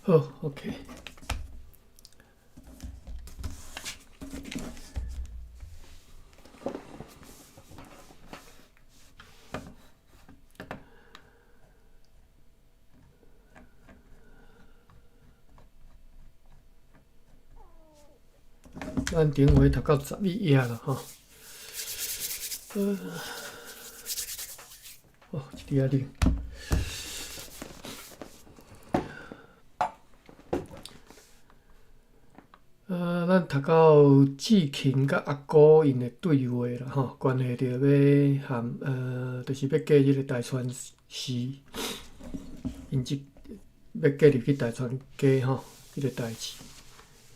好，OK。咱顶回讀到十一頁啦，吼。哦，這裡仔冷。咱讀到志勤佮阿姑𪜶的對話啦，吼，關係著欲含就是欲嫁這个大川市，𪜶這欲嫁入去大川家吼，這个代誌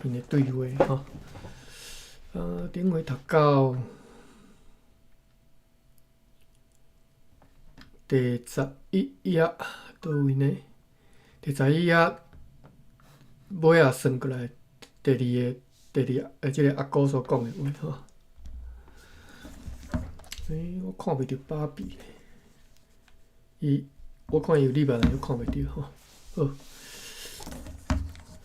，𪜶的對話吼。頂回讀到第十一頁，佗位呢？第十一頁尾仔算過來，第二个，第二這个阿姑所講的話吼。欸，我看袂著芭比咧，伊，我看伊有禮拜，但是看袂著吼。好，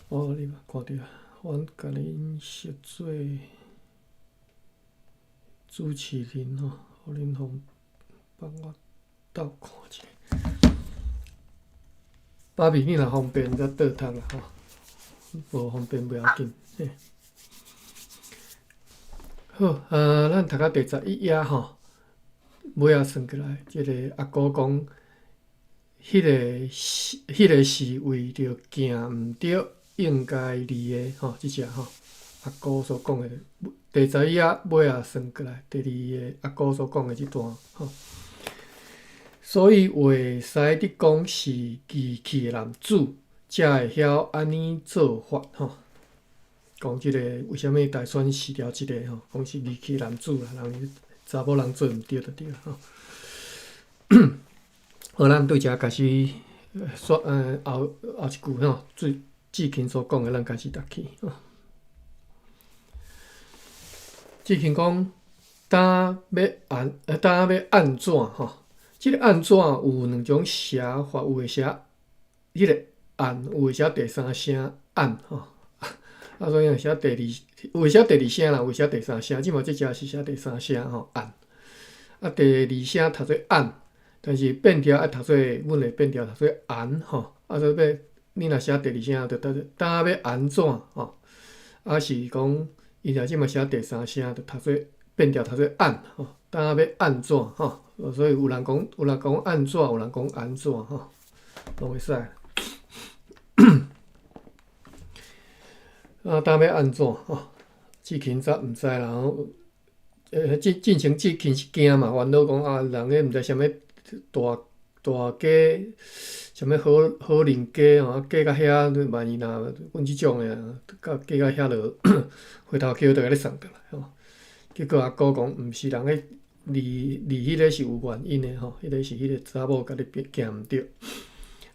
哦，你嘛看著啊，阮共恁熟做主持人吼，予恁方幫我鬥看一下。芭比，你若方便才倒讀啦吼，無方便袂要緊。嘿，好，咱讀到第十一頁吼，尾仔算過來，這个阿姑講，彼个是為著行毋著應該離的吼，這隻吼，阿姑所講的第十一頁尾仔算過來，第二个阿姑所講的這段吼。所以話使得講是義氣的男子，才會曉按呢做法吼。講這个為啥物大川死掉這个吼，講是義氣男子啦，人查某人做毋著就對啦吼。好，咱對遮開始說，後後一句吼，最志勤所講的，咱開始讀起吼。志勤講，今欲按，今欲按怎吼？這个按怎有兩種寫法，有的寫彼个按，有的寫第三聲按吼。啊，所以寫第二，有的寫第二聲啦，有的寫第三聲。這馬這隻是寫第三聲吼，按。啊，第二聲讀做按，但是變調愛讀做，阮會變調讀做按吼。啊，所以欲你若寫第二聲，就讀做今欲按怎吼。啊，是講伊若這馬寫第三聲，就讀做變調讀做按吼。今欲按怎吼？所以有人講，有人講按怎，有人講按怎吼，攏會使。啊，今欲按怎吼？志勤則毋知啦吼。進進前志勤是驚嘛，煩惱講啊，人彼毋知啥物大大家，啥物好好人家吼，嫁到遐，萬一若阮這種的，甲嫁到遐落，回頭客就共你送轉來吼。結果阿姑講，毋是人彼離離彼个是有原因的吼，彼个是彼个查某共你行毋著。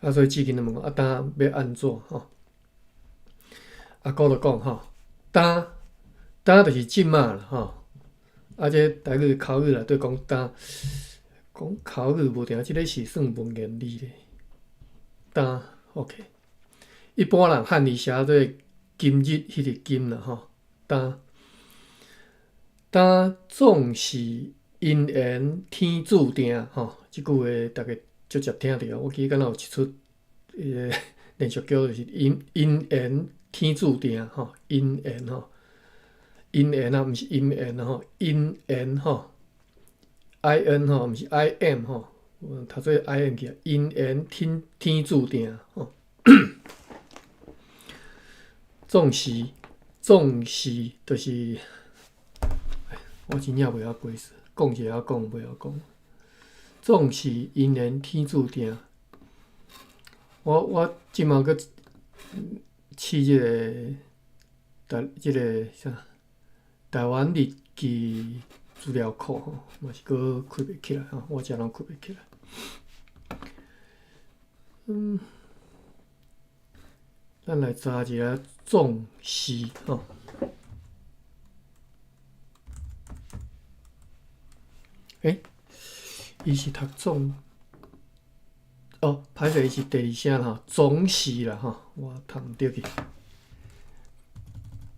啊，所以志勤就問講，啊，今欲按怎吼？阿姑就講吼，今今就是這馬啦吼。啊，這台語口語內底講今，講口語無定，這个是算文言字咧。今 OK，一般人漢字寫做今日彼个今啦吼。今今總是姻緣天注定吼，這句話逐家足捷聽著。我記得敢若有一齣彼个連續劇，就是姻姻緣天注定吼，姻緣吼，姻緣啊，毋是姻緣吼，姻緣吼，I N 吼，毋是 I M 吼，讀做 I M 去啊，姻緣天天注定吼。總是總是就是，我真正袂曉解釋，講就曉講，袂曉講。總是姻緣天注定。我我這馬閣試這个台這个啥台灣日記資料庫吼，嘛是閣開袂起來吼，我遮攏開袂起來。咱來查一下總是吼。欸，伊是讀總，哦，歹勢是第二聲吼，總是啦吼，我讀毋著去。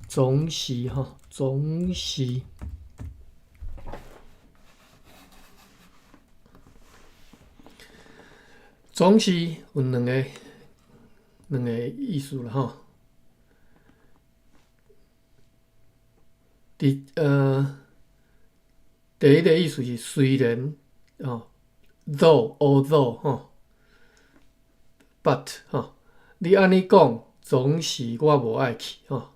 總是吼，總是，總是有兩個意思啦吼。佇第一個意思是雖然吼，though although 吼，but 吼，你按呢講，總是我無愛去吼。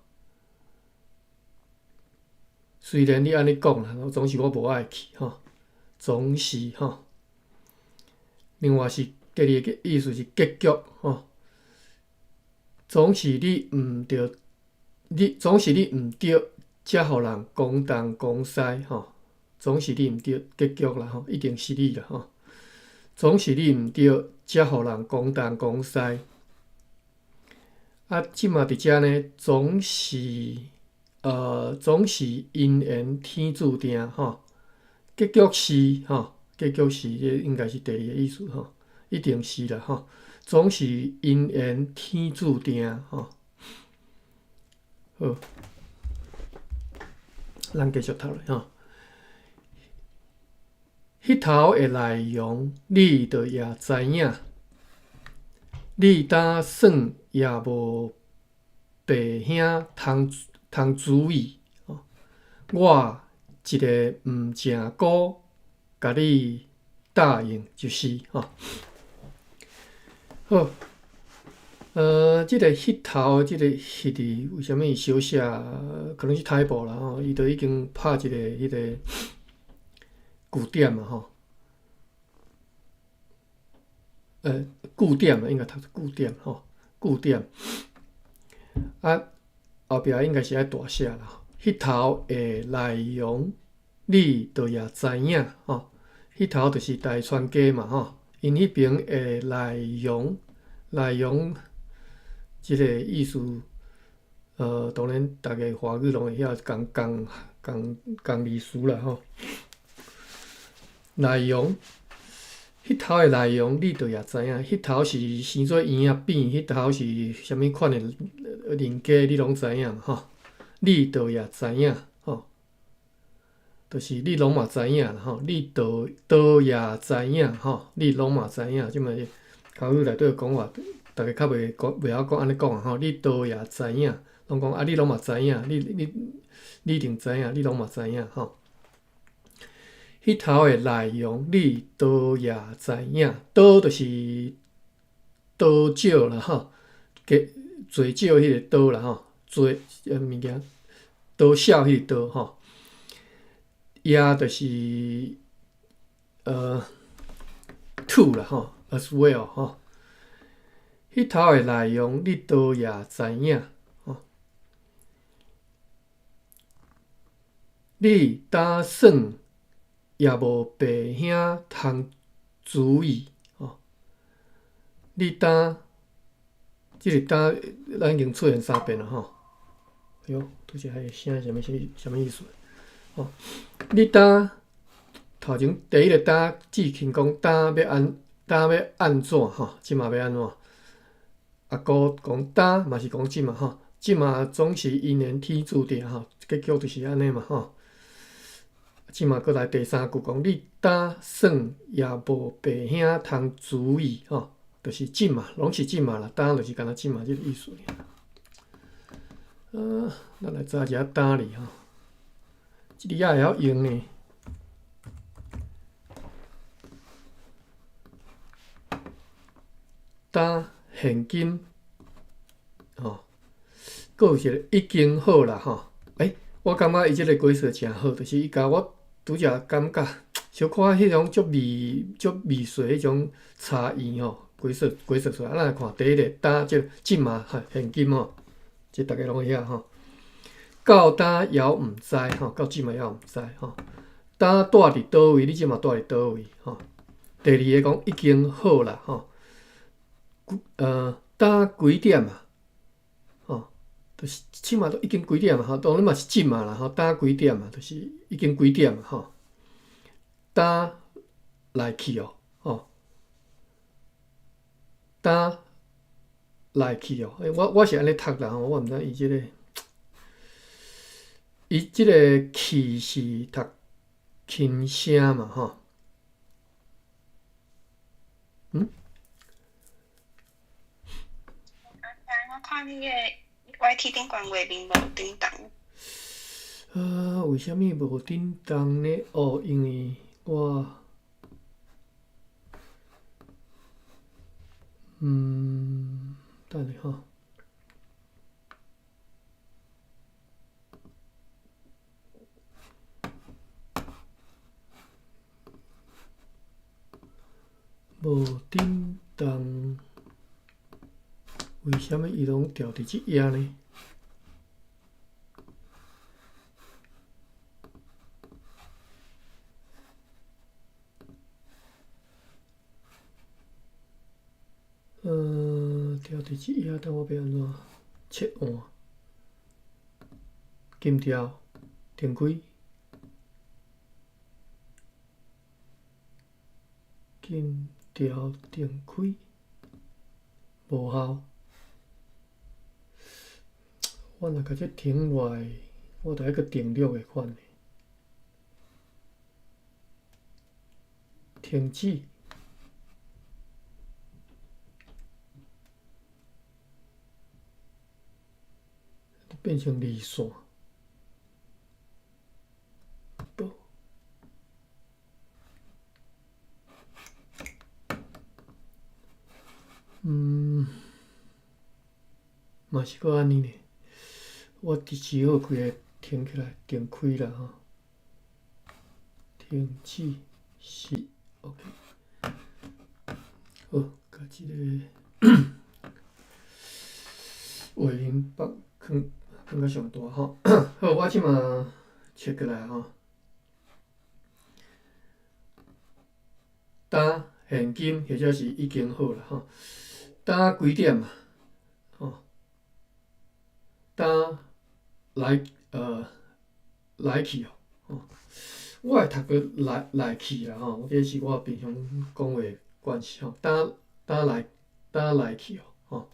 雖然你按呢講啦，總是我無愛去吼，總是吼。另外是第二個意思是結局吼，總是你毋著，你總是你毋著，才予人講東講西吼，總是你毋著，結局啦吼，一定是你啦吼。總是你毋著，才予人講東講西。啊，這馬佇遮呢，總是姻緣天注定吼，結局是吼，結局是，這應該是第二个意思吼，一定是啦吼，總是姻緣天注定吼。好，咱繼續讀落吼。彼頭的內容你著也知影，你今算也無爸兄通主意，我一个毋成姑，共你答應就是吼。好，這个彼頭，這个彼字為啥物小寫？可能是 typo 啦吼，伊都已經拍一个彼个句點嘛吼。句點嘛，應該讀做句點吼，句點。啊，後壁應該是愛大寫啦。彼頭的內容，你著也知影吼。彼頭就是大川家嘛吼，𪜶彼爿的內容，內容這个意思，當然逐家華語攏會曉仝仝仝仝字詞啦吼。內容，彼頭的內容你著也知影，彼頭是生做嬰仔扁，彼頭是啥物款的人家，你攏知影嘛吼。你著也知影吼，就是你攏嘛知影啦吼，你著都也知影吼，你攏嘛知影，這擺口語內底講話，逐家較袂講，袂曉講按呢講啊吼，你都也知影，攏講啊，你攏嘛知影，你一定知影，你攏嘛知影吼。彼頭的內容你都也知影，多就是多少啦吼，加濟少彼個多啦吼，濟物件多少彼個多吼，也就是too 啦吼，as well 吼。彼頭的內容你都也知影吼，你打算也無爸兄通主意吼，你當這个當咱已經出現三遍了吼。哎喲，拄則彼个聲啥物啥物意思？吼，你當頭前第一个當志勤講當欲按當欲按怎吼，這馬欲按怎？阿姑講當嘛是講這馬吼，這馬總是姻緣天注定吼，結局就是按呢嘛吼。這馬閣來第三句講，你打算也無爸兄通主意吼，就是這馬，攏是這馬啦，當就是敢若這馬這个意思。咱來查一下當字吼，這字也會曉用呢。當現今吼，閣有一个已經好啦吼。欸，我感覺伊這个解說誠好，就是伊共我拄則感覺小可彼種足微足微細彼種差異吼，解說解說出來。咱來看第一个當這這馬現今吼，這逐家攏會曉吼。到今猶毋知吼，到這馬猶毋知吼。當住佇佗位？你這馬住佇佗位吼？第二个講已經好啦吼。當幾點啊？吼，就是這馬都已經幾點啊？吼，當然嘛是這馬啦吼。當幾點啊？就是已經幾點啊？吼，當來去哦，吼，今來去哦，我是按呢讀啦吼，我毋知伊這个，伊這个去是讀輕聲嘛吼。嗯？我看你的 YT 頂懸畫面無振動。啊，為啥物無振動呢？哦，因為我，等下吼。無振動，為啥物伊攏調佇這頁呢？調佇這頁，等我欲按怎切換？金條停開。金條重開，無效。我若共這停落來，我著愛閣定錄的款。停止。變成離線。無。嘛是閣按呢呢。我只好規个停起來，停開啦吼。停止是 OK。好，共這个畫面放放放較上大吼。好，我這馬切過來吼。今現今或者是已經好啦吼。今幾點啊？吼，今來去哦，吼，我會讀過來來去啦吼，這是我平常講話慣勢吼。今來今來去哦，吼，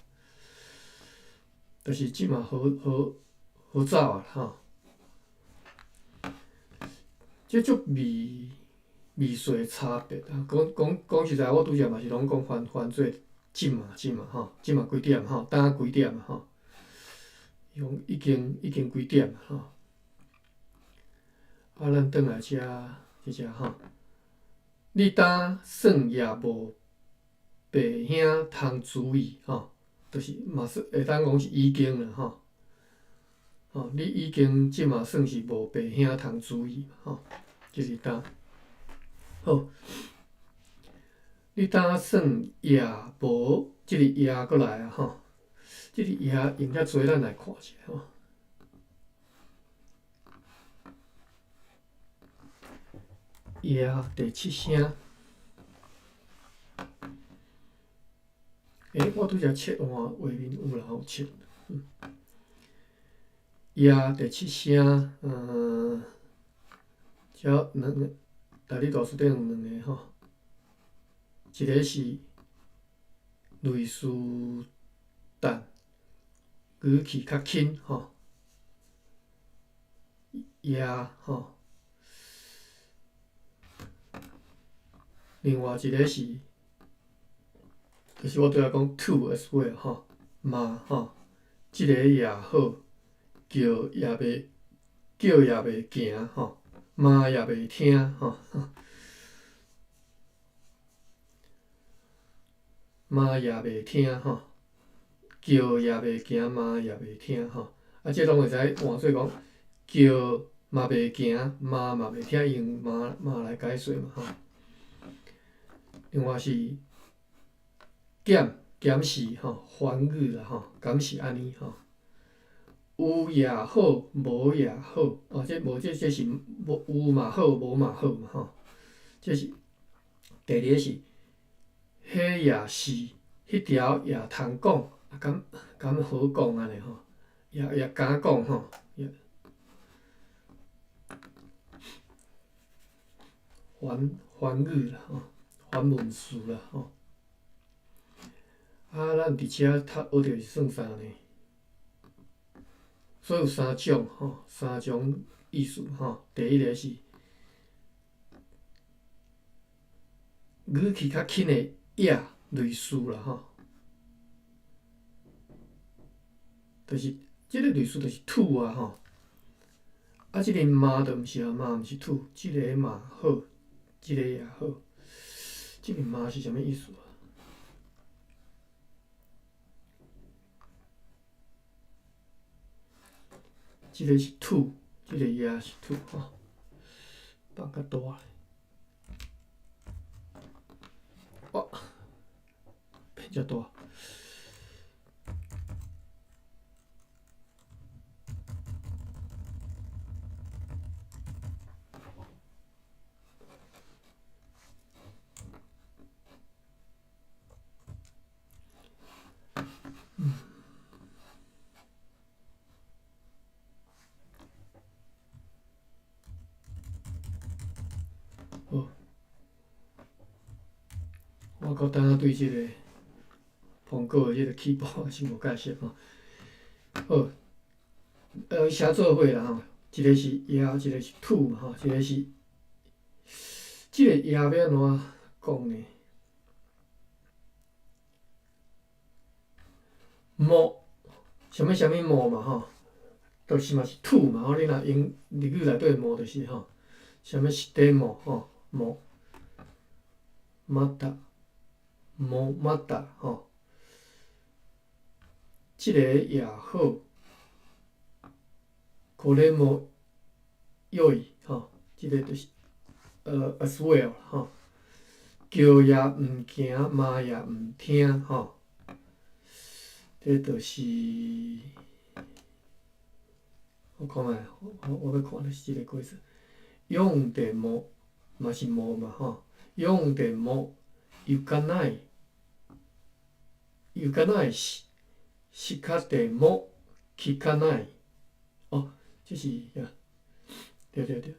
就是這馬好好好走啊吼。這足微微細的差別啊！講講講實在，我拄才嘛是攏講翻翻做這馬這馬吼，這馬幾點吼？今幾點吼？伊講已經幾點吼？啊，咱轉來遮這隻吼，你今算也無爸兄通注意吼，就是嘛算會當講是已經啦吼。吼，你已經這馬算是無爸兄通注意吼，這是今。好，你今算也無，這個也閣來啊吼，這個也用遮濟，咱來看一下吼。也第七聲。我拄才切換畫面有啦吼，切。也第七聲，遮兩個，台語大辭典有兩个吼，一个是類似但語氣較輕吼，也吼。另外一个是，就是我拄才講 too as well 吼，嘛吼，這个也好，叫也袂叫也袂行吼，嘛也袂聽吼，嘛也袂聽吼，叫也袂行，嘛也袂聽吼，啊，這攏會使換做講叫嘛袂行，嘛嘛袂聽，用嘛嘛來解釋嘛吼。另外是減減是吼反語啦吼，敢是按呢吼？有也好，無也好，哦，這無這這是無有嘛好，無嘛好嘛吼。這是第二個是，彼也是，彼條也通講，啊，敢敢好講按呢吼？也也敢講吼？也反反語啦吼。反問詞啦吼，啊，咱佇遮讀學著是算啥呢？所以有三種吼，三種意思吼。第一个是語氣較輕的也類似啦吼，就是這個類似就是 too 啊吼。啊，這個嘛就毋是啊，嘛毋是 too，這個嘛好，這個也好。這個嘛是啥物意思啊？這個是 too，這個也是 too 吼，放較大。哇，變遮大。嗯。好，我閣等下對這個蘋果的這個 keyboard 是無介熟吼。好，寫做伙啦吼，一個是也，一個是 too 嘛吼，一個是，這個也要按怎講呢？も，啥物啥物も嘛吼，就是嘛是 too 嘛吼，你若用日語內底も就是吼，啥物しても吼，も，また，もまた吼，這個也好，これも良い吼，這個就是as well 吼，橋也毋行，罵也毋聽吼。這就是，我看覓，我欲看的是這個句子，読んでも嘛是も嘛吼，読んでも行かない，行かないし、叱っても聞かない。哦，這是呀，對對對，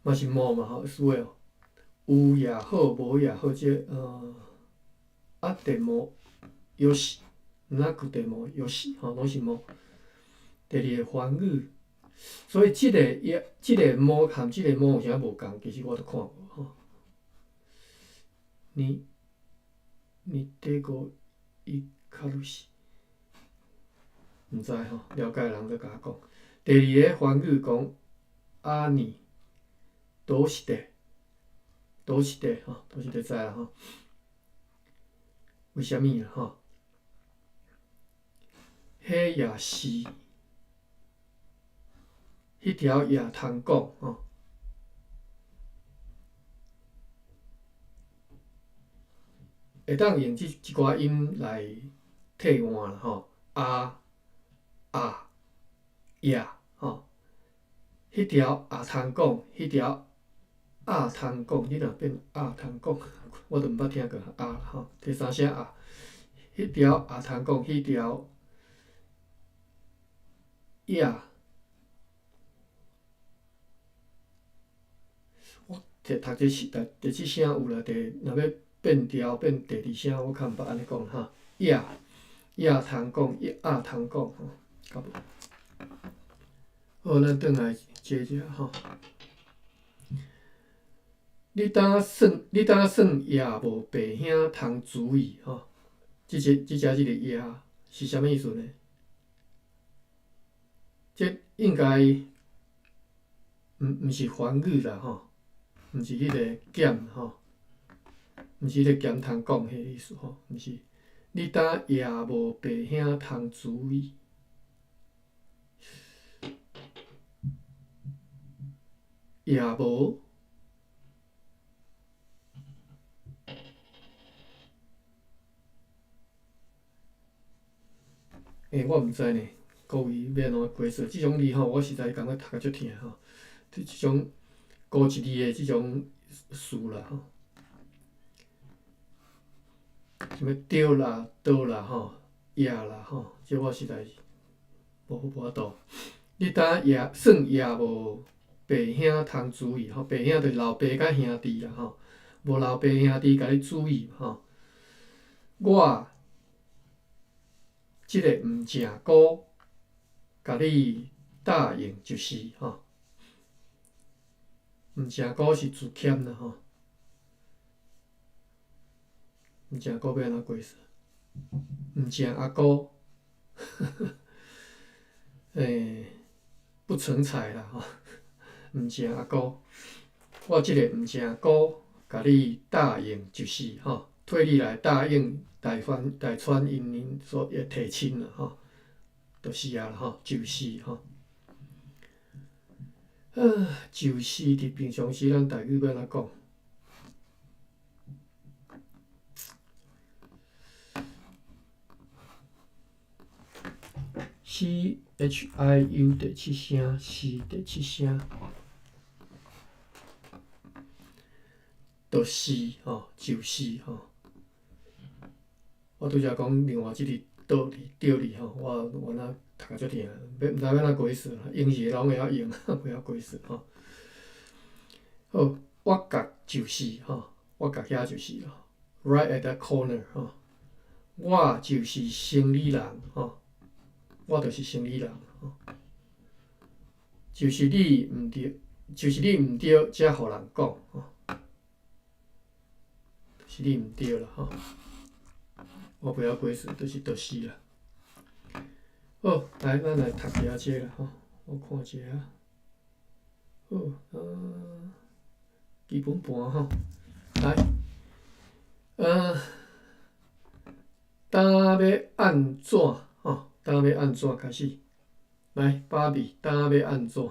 嘛是も嘛吼，as well，有也好，無也好，這あってもよし。なくてもよし，吼，攏是も。第二個梵語，所以這個也，這個も含這個も有啥無仝？其實我都看無吼。你，你這個伊卡魯西，毋知吼，了解的人閣共我講。第二個梵語講阿尼，どうして，どうして吼，どうして知啦吼？為啥物啦吼？彼也是，彼條也通講吼，會當用這一寡音來替換啦吼，啊、啊、也吼，彼條也通講，彼條啊通講，你若變啊通講，我都毋捌聽過啊吼，第三聲啊，彼條也通講，彼條。也，我讀讀這是讀第七聲有啦，第若欲變調變第二聲，我較毋捌按呢講哈。也，也通講，也通講吼，較無。好，咱轉來這隻吼。你當算，你當算也無爸兄通主意吼。這隻這隻這個也是啥物意思呢？這應該毋是梵語啦吼，毋是彼個減吼，毋是彼個減通講彼個意思吼，毋是。你當也無爸兄通主意，也無。欸，我毋知呢。各位欲按怎解說？這種字吼，我實在感覺讀甲足疼吼。這種孤一字的這種詞啦吼，啥物著啦、倒啦吼、也啦吼，這我實在是無法度。你當也算也無爸兄通主意吼，爸兄就是老爸佮兄弟啦吼，無老爸兄弟共你主意吼。我這个毋正姑，共你答應就是吼。毋正姑是自谦啦吼。毋正姑欲按怎解释？毋正阿姑，不成才啦吼。毋正阿姑，我這个毋正姑，共你答應就是吼，退你來答應大番大川𪜶𪜶所的提親啦吼，就是啊吼，就是吼。啊，就是佇平常時咱台語欲按怎講？CHIU 第七聲，是第七聲，就是吼，就是吼。我拄才講另外這個倒字對字吼，我原來讀甲足疼，欲毋知欲按怎解釋，英字攏會曉用，袂曉解釋吼。好，我角就是吼，我角遐就是咯，right at the corner 吼，我就是生理人吼，我就是生理人吼，就是你毋對，就是你毋對，才予人講吼，就是你毋對啦吼。我袂曉解釋，就是啦。好，來，咱來讀一下這個啦吼，我看一下。好，基本盤吼，來，今欲按怎吼？今欲按怎開始？來，芭比，今欲按怎？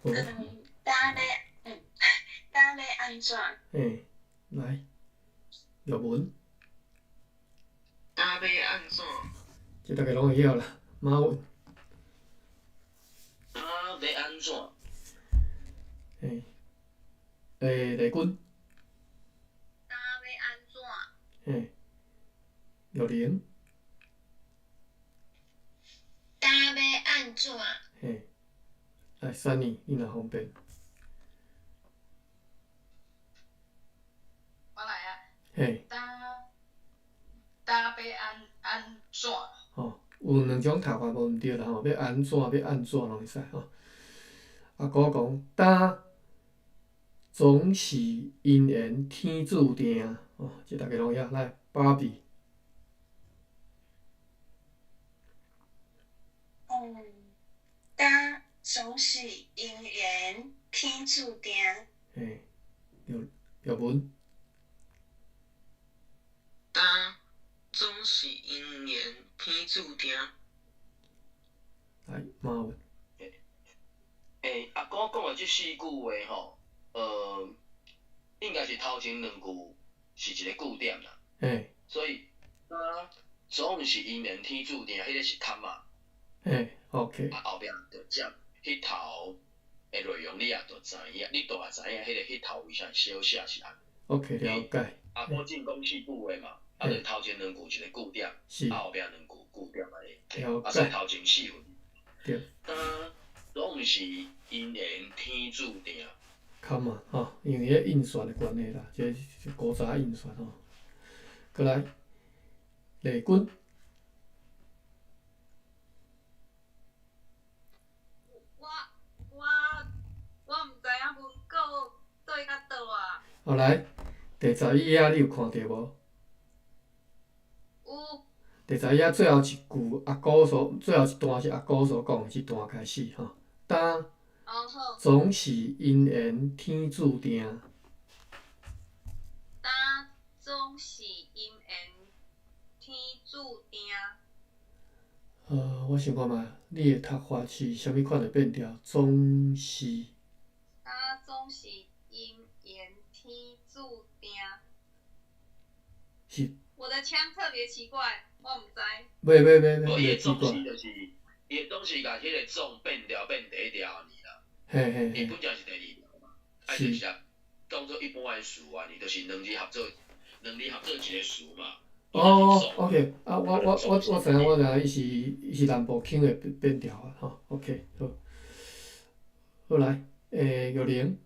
今欲按怎？嘿，來，玉文。今欲按怎？這逐家攏會曉啦，馬文。今欲按怎？嘿，麗君。今欲按怎？嘿，玉玲。今欲按怎？嘿，來，珊妮，你若方便。我來啊。嘿。今欲按怎？吼，有兩種讀法無毋對啦吼，欲按怎，欲按怎攏會使吼。阿姑講，今總是姻緣天注定，吼，這逐家攏曉。來，芭比。今總是姻緣天注定。嘿，玉玉文。今總是姻緣天注定。來，馬文。阿姑講的這四句話吼，應該是頭前兩句是一個句點啦。所以，今總是姻緣天注定，彼個是卡嘛。嘿，OK。啊，後壁就接彼頭的內容，你也就知影，你都也知影，彼個彼頭為啥小寫是按呢。 OK，了解。阿姑只講四句話嘛，啊，就頭前兩句一個句點，啊，後壁兩句句點按呢。了解。啊，所以頭前四份。對。今總是姻緣天注定。較嘛吼，因為彼印刷的關係啦，這是古早印刷吼。過來，麗君。我毋知影文稿對到佗啊。好來，第十一頁你有看著無？有。第十一頁最後一句阿姑所，最後一段是阿姑所講的這段開始吼。今總是姻緣天注定。今總是姻緣天注定。我想看覓，你的讀法是啥物款的變調？總是。今總是姻緣天注定。是。我的腔特別奇怪，我毋知。袂袂袂袂，伊的總是就是，伊的總是共彼個總變調變第一條爾啦。嘿嘿。伊本來是第二條嘛，啊就是當做一般的詞啊，就是兩字合做，兩字合做一個詞嘛。哦，OK，啊，我知影，我知影，伊是南部腔的變調啊，吼，OK，好，好來，玉玲。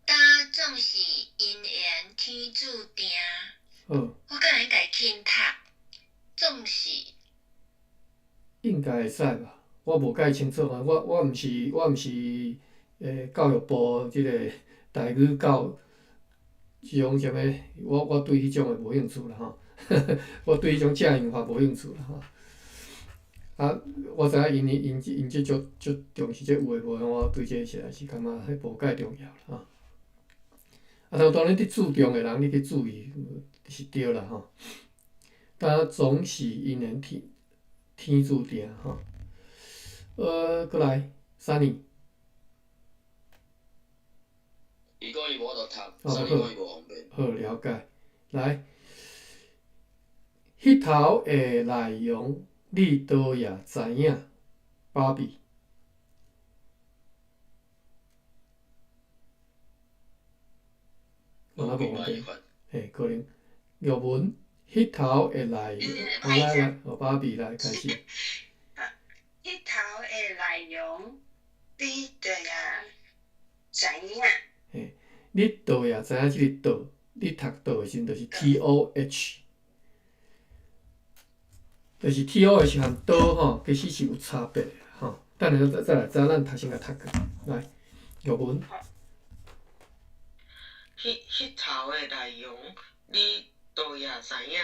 今總是姻緣天注定。好。我敢會共輕讀，總是。應該會使吧，我無介清楚啊，我毋是教育部這個台語教這種啥物，我對彼種的無興趣啦吼，我對彼種正音法無興趣啦吼。啊，我知影𪜶𪜶𪜶這足足重視這有的無的，我對這實在是感覺彼無介重要啦吼。啊，當當然你注重的人，你去注意是對啦吼。但總是姻緣天天注定吼。閣來，Sunny。伊講伊無法度讀，Sunny 講伊無方便。好，了解。來，彼頭的內容你倒也知影，芭比。我若無方便，嘿，可能玉文，彼頭的內容，來來，芭比來開始。彼頭的內容你倒也知影。嘿，你倒也知影這个倒，你讀倒的時陣就是 T O H，就是 T O H 和倒吼，其實是有差別的吼。等下再來，咱頭先共讀過，來，玉文。彼頭的內容你倒也知影。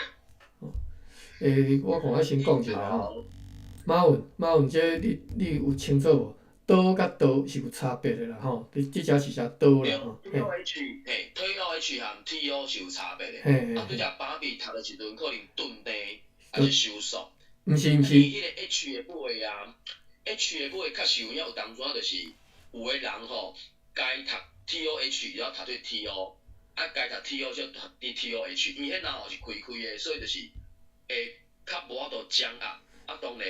我看我先講一下吼。馬雲，馬雲，這你有清楚無？倒佮倒是有差別的啦吼，你這隻是寫倒啦吼。 T O H，嘿，T O H 和 T O 是有差別的。啊，對只芭比讀的時陣可能頓地，還是收縮。毋是毋是。彼个 H 的尾啊，H 的尾確實有影有當陣就是有的人吼，該讀 T O H，然後讀做 T O，啊，該讀 T O 就讀 T O H，因為彼若吼是開開的，所以就是會較無法度掌握。啊，當然，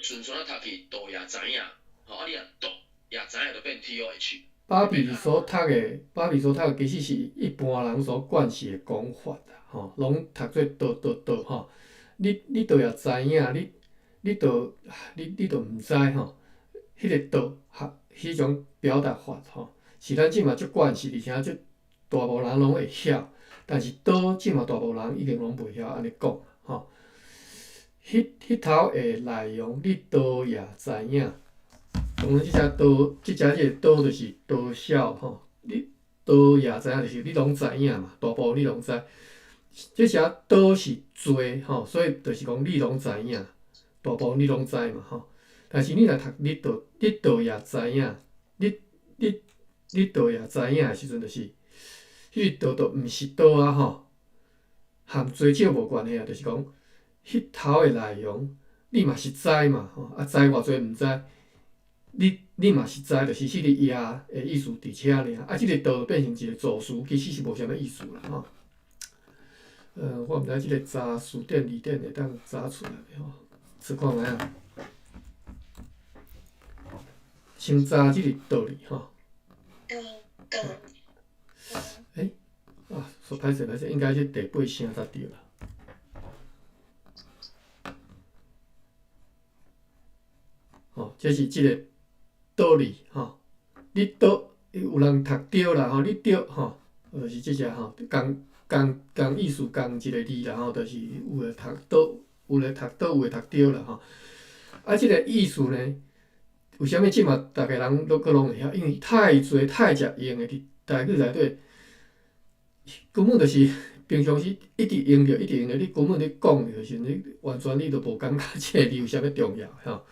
順順仔讀去，倒也知影，吼，啊，你若讀也知影，就變 T O H。芭比所讀的，芭比所讀的其實是一般人所慣勢的講法啦，吼，攏讀做倒倒倒吼。你倒也知影，你都毋知吼，彼个倒合彼種表達法吼，是咱這馬足慣勢，而且足大部分人攏會曉，但是倒這馬大部分人已經攏袂曉按呢講吼。彼頭的內容你倒也知影，當然這隻倒，這隻這个倒就是多少吼，你倒也知影就是你攏知影嘛，大部分你攏知。這隻倒是濟吼，所以就是講你攏知影，大部分你攏知嘛吼。但是你若讀你倒，你倒也知影，你倒也知影的時陣，就是，彼个倒就毋是倒啊吼，和濟少無關係啊，就是講彼頭的內容你嘛是知嘛吼，啊知偌濟毋知，你嘛是知，就是彼個也的意思佇遮爾，啊，這个倒變成一個助詞，其實是無啥物意思啦吼。我毋知這个查詞典字典會當查出來袂吼？試看覓啊。先查這個道理吼。倒倒。欸，啊，說歹勢歹勢，應該是第八聲才對啦。吼，這是這個道理吼。你倒有人讀著啦吼，你著吼，就是這隻吼，仝意思仝一個字啦吼，就是有的讀倒，有的讀倒，有的讀著啦吼。啊，這個意思呢，為啥物這馬逐个人攏閣攏會曉？因為太濟太濟用的佇台語內底，根本就是平常時一直用著，一直用著，你根本咧講的時陣，你完全你都無感覺這个字有啥物重要吼。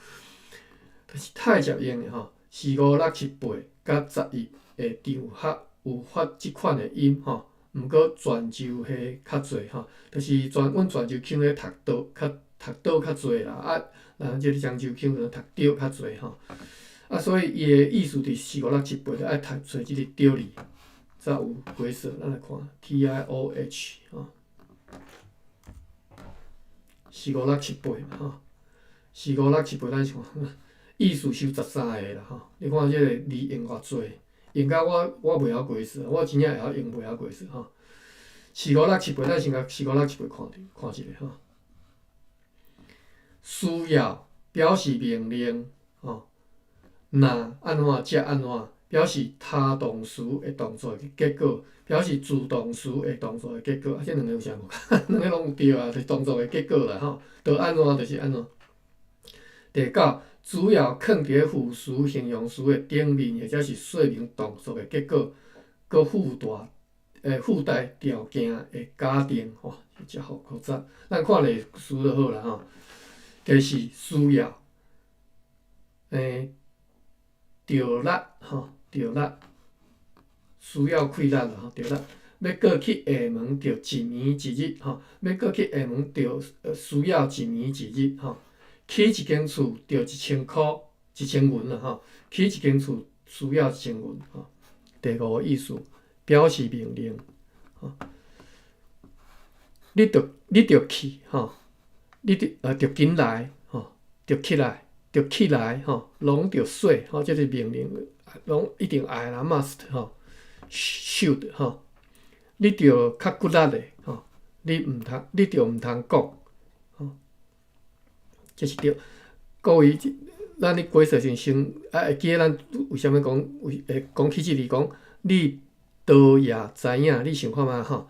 但是太濟用的吼，四五六七八佮11的場合有發這款的音吼。毋過泉州話較濟吼，就是泉阮泉州腔咧讀倒較讀倒較濟啦，啊，人這个漳州腔可能讀著較濟吼。啊，所以伊的意思佇四五六七八，愛讀揣這个著字，才有解說。咱來看 T I O H 吼，四五六七八嘛吼，四五六七八，咱想意思收13个啦吼。你看這個字用偌濟，用甲我袂曉解說，我真正會曉用袂曉解說吼。四五六七八，咱先共四五六七八看著看一下吼。需要表示命令吼，若按怎才按怎，表示他動詞的動作的結果，表示自動詞的動作的結果。啊，這兩个有啥無仝？兩个攏有對啊，就是動作的結果啦吼。著按怎就是按怎。第九，主要囥佇咧副詞、形容詞的頂面，或者是說明動作的結果，閣附帶附帶條件的假定，吼，遮複雜。咱看例詞就好啦吼。第四，需要，著力吼，著力，需要氣力啦吼，著力。欲過去廈門，著一暝一日吼。欲過去廈門，著需要一暝一日吼。起一間厝，著1000箍，1000銀啦吼。起一間厝需要1000銀吼。第五個意思，表示命令，吼。你著去吼，你著緊來吼，著起來，著起來吼，攏著說吼，這是命令，攏一定愛啦，must 吼，should 吼。你著較骨力的吼，你著毋通講，吼，這是對。各位，咱咧解說時先啊，會記得咱為啥物講為會講起這字講，你倒也知影，你想看覓吼？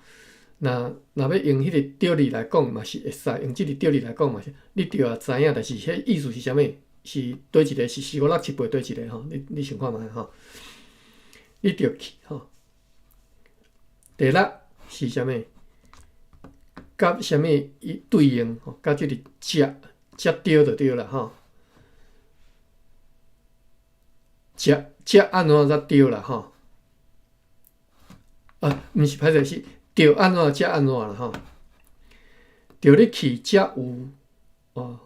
若欲用彼个著字來講嘛是會使，用這个著字來講嘛是，你著也知影，但是彼意思是啥物？是佗一个是四五六七八佗一个吼？你想看覓吼？你著去吼。第六是啥物？佮啥物伊對應吼？佮這个才才著就對啦吼。才才按怎才對啦吼？啊，毋是，歹勢是著按怎才按怎啦吼。著你去才有哦，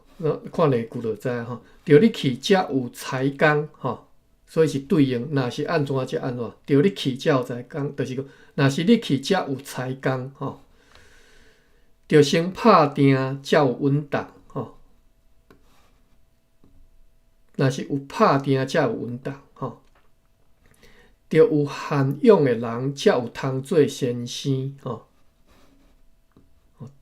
看例句就知吼。著你去才有才工吼。所以是對應，若是按怎才按怎，著你去才有才工，就是講，若是你去才有才工吼。著先拍定才有穩當吼。若是有拍定才有穩當吼。著有涵養的人才有通做先生吼。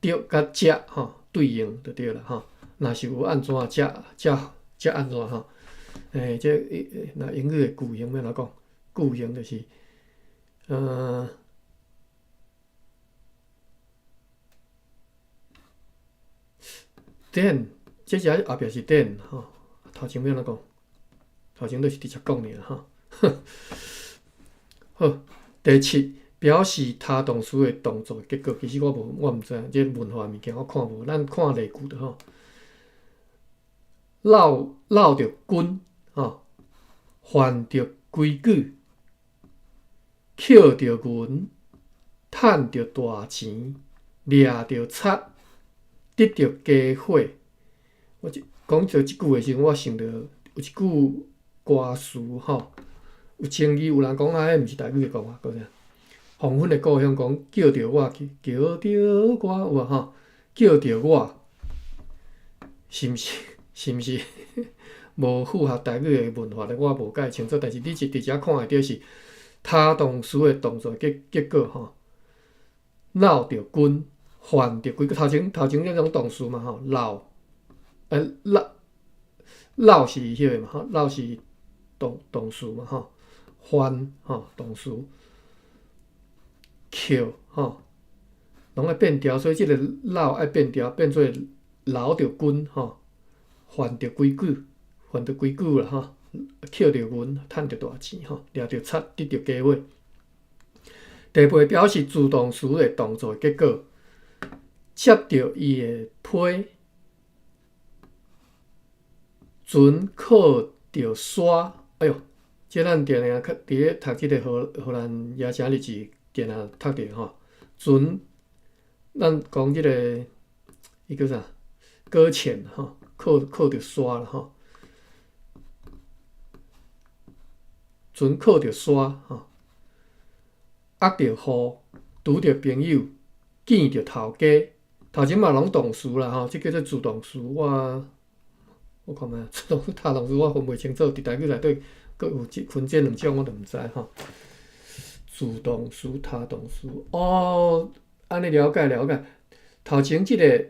著佮才吼對應就對啦吼。若是有按怎才才才按怎吼。這若英語的句型欲按怎講？句型就是，then，這只後壁是 then 吼，頭前欲按怎講？頭前就是直接講爾吼。好，第七，表示他動詞的動作結果，其實我無，我毋知影，這文法物件我看無，咱看例句就好。落著筋，吼，犯著規矩，抾著銀，趁著大錢，掠著賊，得著家伙。我這講到這句的時陣，我想著有一句歌詞吼，有爭議，有人講啊，彼毋是台語的講法，閣啥？黃昏的故鄉講叫著我去，叫著我有無吼？叫著我，是毋是？是毋是無符合台語的文化咧？我無介清楚，但是你一佇遮看會著是他動詞的動作結果吼，落著筋，犯著規矩，頭前頭前那種動詞嘛吼，落，落落是彼个嘛吼，落是動詞嘛吼，犯吼動詞，抾吼，攏愛變調，所以這个落愛變調，變做留著筋吼。犯著規矩，犯著規矩啦吼，抾著銀，趁著大錢吼，掠著賊，得著家伙。第八表示自動詞的動作結果，接著伊的批，船靠著沙，哎喲，這咱定定佇咧讀這个荷蘭椰城日誌，定定讀著吼。船，咱講這个，伊叫啥？擱淺吼。靠著沙啦吼，船靠著沙吼，壓著雨，拄著朋友，見著頭家，頭前嘛攏動詞啦吼，這叫做自動詞。我看覓，自動詞、他動詞我分袂清楚，佇台語內底閣有這分這兩種，我就毋知吼。自動詞、他動詞，哦，按呢了解了解。頭前這个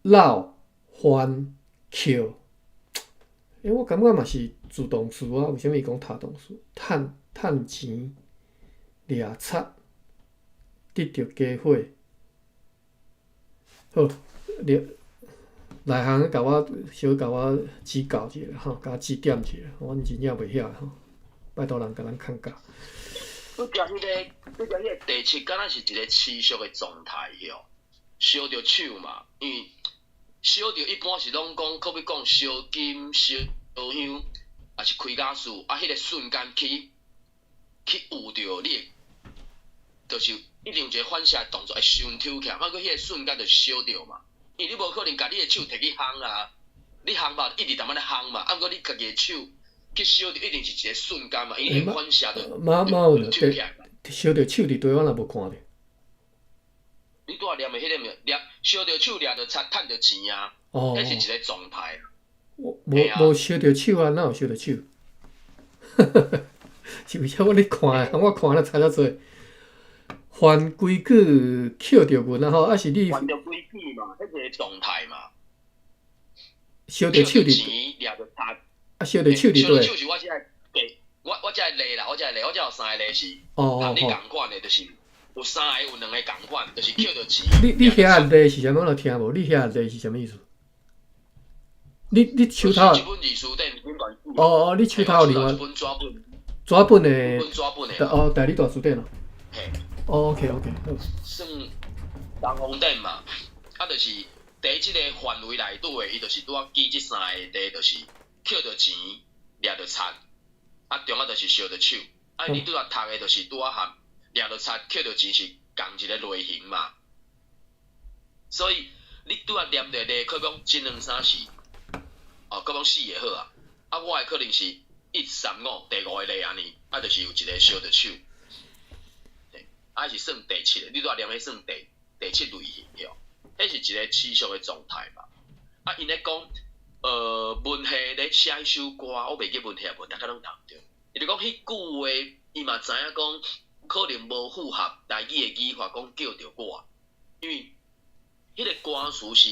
老。犯抾，我感覺嘛是助动词啊，为啥物伊讲他动词？趁趁钱，掠贼，得著家伙。好，你内行共我小共我指教一下吼，共我指点一下，阮真正袂晓吼，拜托人共咱看教。拄才彼个第七，敢若是一个持续的状态哟，烧著手嘛，因为烧著一般是拢讲，可比讲烧金、烧香，抑是开家事，啊，彼个瞬间去有著你的，就是一定有一个反射动作会伤抽起来，啊，阁彼个瞬间就烧著嘛，因为你无可能共你的手提去烘啊，你烘肉一直踮咧烘嘛，啊，毋过你家己的手去烧著，一定是一个瞬间嘛，因为反射就马马有抽起来。烧著手伫佗，我若无看著。你拄仔念的彼个物，掠烧著手，掠著贼，趁著钱啊，彼是一个状态。无无烧著手啊，哪有烧著手？是为啥我咧看？我看了差遮济。犯规矩扣著银啊吼，啊是你犯著规矩嘛，彼个状态嘛。烧著手伫，掠著贼。啊，烧著手伫佗。手是我这个例，我这个例啦，我这个例，我这有三个例是，和你仝款的，就是有三个有两个仝款，就是扣著钱。你遐个例是啥物？我都听无。你遐个例是啥物意思？你手头。哦哦，你手头有另外。一本纸本。纸本的。哦，代理大词典咯。嘿。哦，OK OK，好。算东方典嘛，啊，就是伫这个范围内底的，伊就是拄仔举这三个例，就是扣著钱，掠著贼，啊，中仔就是烧著手，啊，你拄仔读的，就是拄仔含掠著贼、扣著钱是仝一个类型嘛。所以你拄仔念的例，可讲一两三四，哦，阁讲四个好啊，啊，我的可能是一三五第五个例按呢，啊，就是有一个烧著手。啊，是算第七个，你拄仔念彼算第七类型哟，彼是一个持续的状态嘛。啊，𪜶咧讲，文系咧写彼首歌，我袂记文系无，逐家拢读著。伊就讲彼句话，伊嘛知影讲可能无符合台语的语法，讲叫著我，因为彼个歌词是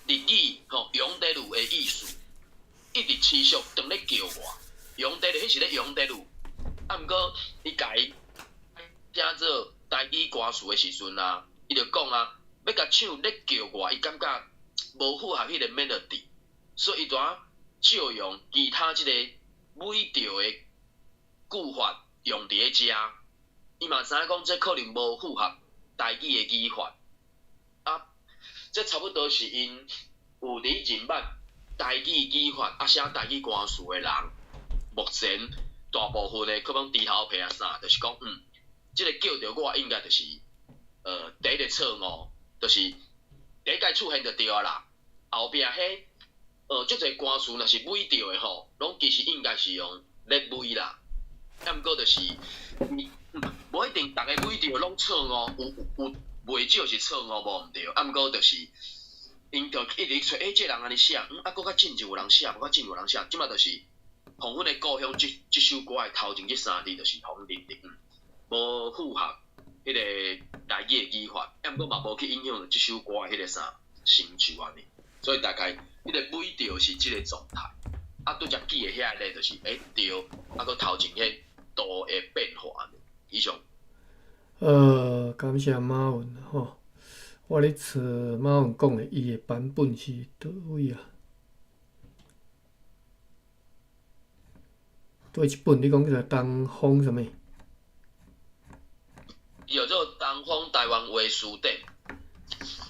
日语吼，呼得噜的意思，一直持续当咧叫我，呼得噜，彼是咧呼得噜。啊，毋过伊共伊写做台语歌词的时阵啊，伊就讲啊，欲共唱咧叫我，伊感觉无符合彼个 melody，所以伊就啊借用其他这个美调的句法用伫咧遮，伊嘛知影讲这可能无符合台语的语法，啊，这差不多是𪜶有伫认捌台语语法啊写台语歌词的人，目前大部分的可能猪头皮啊啥，就是讲这个叫著我应该就是，第一个错误，就是第一摆出现就对啊啦。后壁彼，足济歌词若是美调的吼，拢其实应该是用咧美啦。啊，毋过就是，无一定逐个美调拢错误，有袂少是错误无毋对。啊，毋过就是，𪜶就一直揣，欸，这个人按呢写，啊，阁较进前有人写，阁较进有人写，这马就是，予阮的故乡这这首歌的头前这三字就是予阮认定。无符合彼个台语的语法，啊，毋过嘛无去影响著这首歌的彼个啥成就按呢，所以大概彼个美调是这个状态，啊，拄才记的遐个就是，欸，对，啊，阁头前彼度的变化按呢，以上。感谢马文吼，我咧揣马文讲的，伊的版本是佗位啊？佗一本？你讲叫做东方啥物？伊叫做《东方台湾话词典》。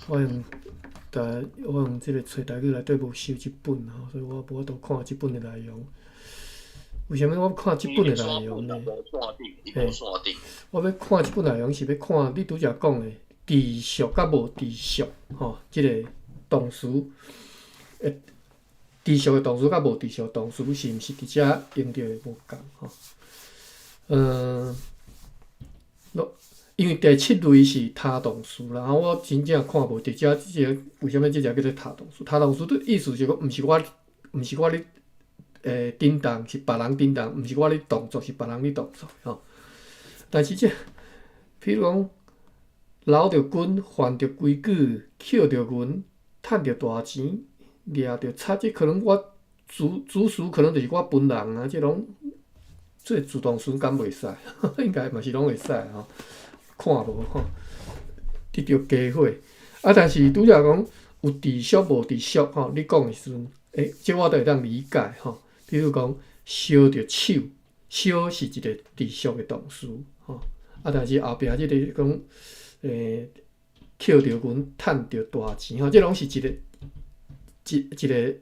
我用这个揣台语内底无收这本吼，所以我无法度看这本的内容。为啥物我看这本的内容呢？嘿，我欲看这本内容是欲看你拄才讲的持续佮无持续吼，这个动词，持续的动词佮无持续的动词是毋是伫遮用著的无仝吼？因为第七类是他动词啦，我真正看无伫遮这个为啥物这只叫做他动词？他动词的意思是讲，毋是我咧振动，是别人振动，毋是我咧动作，是别人咧动作吼。但是这，比如讲，留著根，犯著规矩，扣著银，趁著大钱，掠著贼，这可能我主詞可能就是我本人啊，這攏這自動詞敢袂使？應該嘛是攏會使吼，看無吼，得著機會。啊，但是拄才講有持續無持續吼，你講的時陣，這我都會當理解吼。比如講，燒著手，燒是一個持續的動詞吼。啊，但是後壁這個講，抾著銀，趁著大錢吼，這攏是一個一一個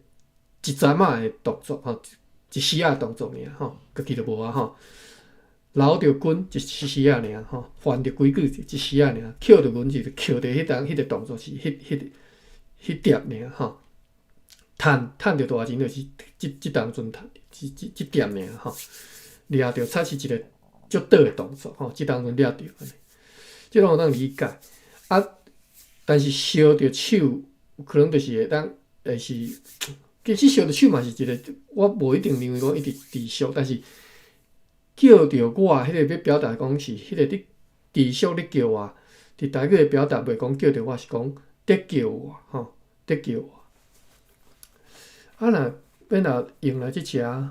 一陣仔的動作吼，一時仔的動作爾吼，過去就無啊吼。留著根一時時仔爾吼，犯著規矩一時仔爾，抾著銀是抾著彼當彼個動作是彼彼彼點爾吼。趁趁著大錢就是這這當陣趁這這這點爾吼。掠著菜是一個足短的動作吼，這當陣掠著按呢，這攏會當理解。啊，但是燒著手有可能就是會當會是，其實燒著手嘛是一個，我無一定認為講一直持續，但是叫著我彼個欲表達講是彼個你持續咧叫我，佇台語的表達袂講叫著我，是講咧叫我吼，咧叫我。啊，若欲若用來這遮，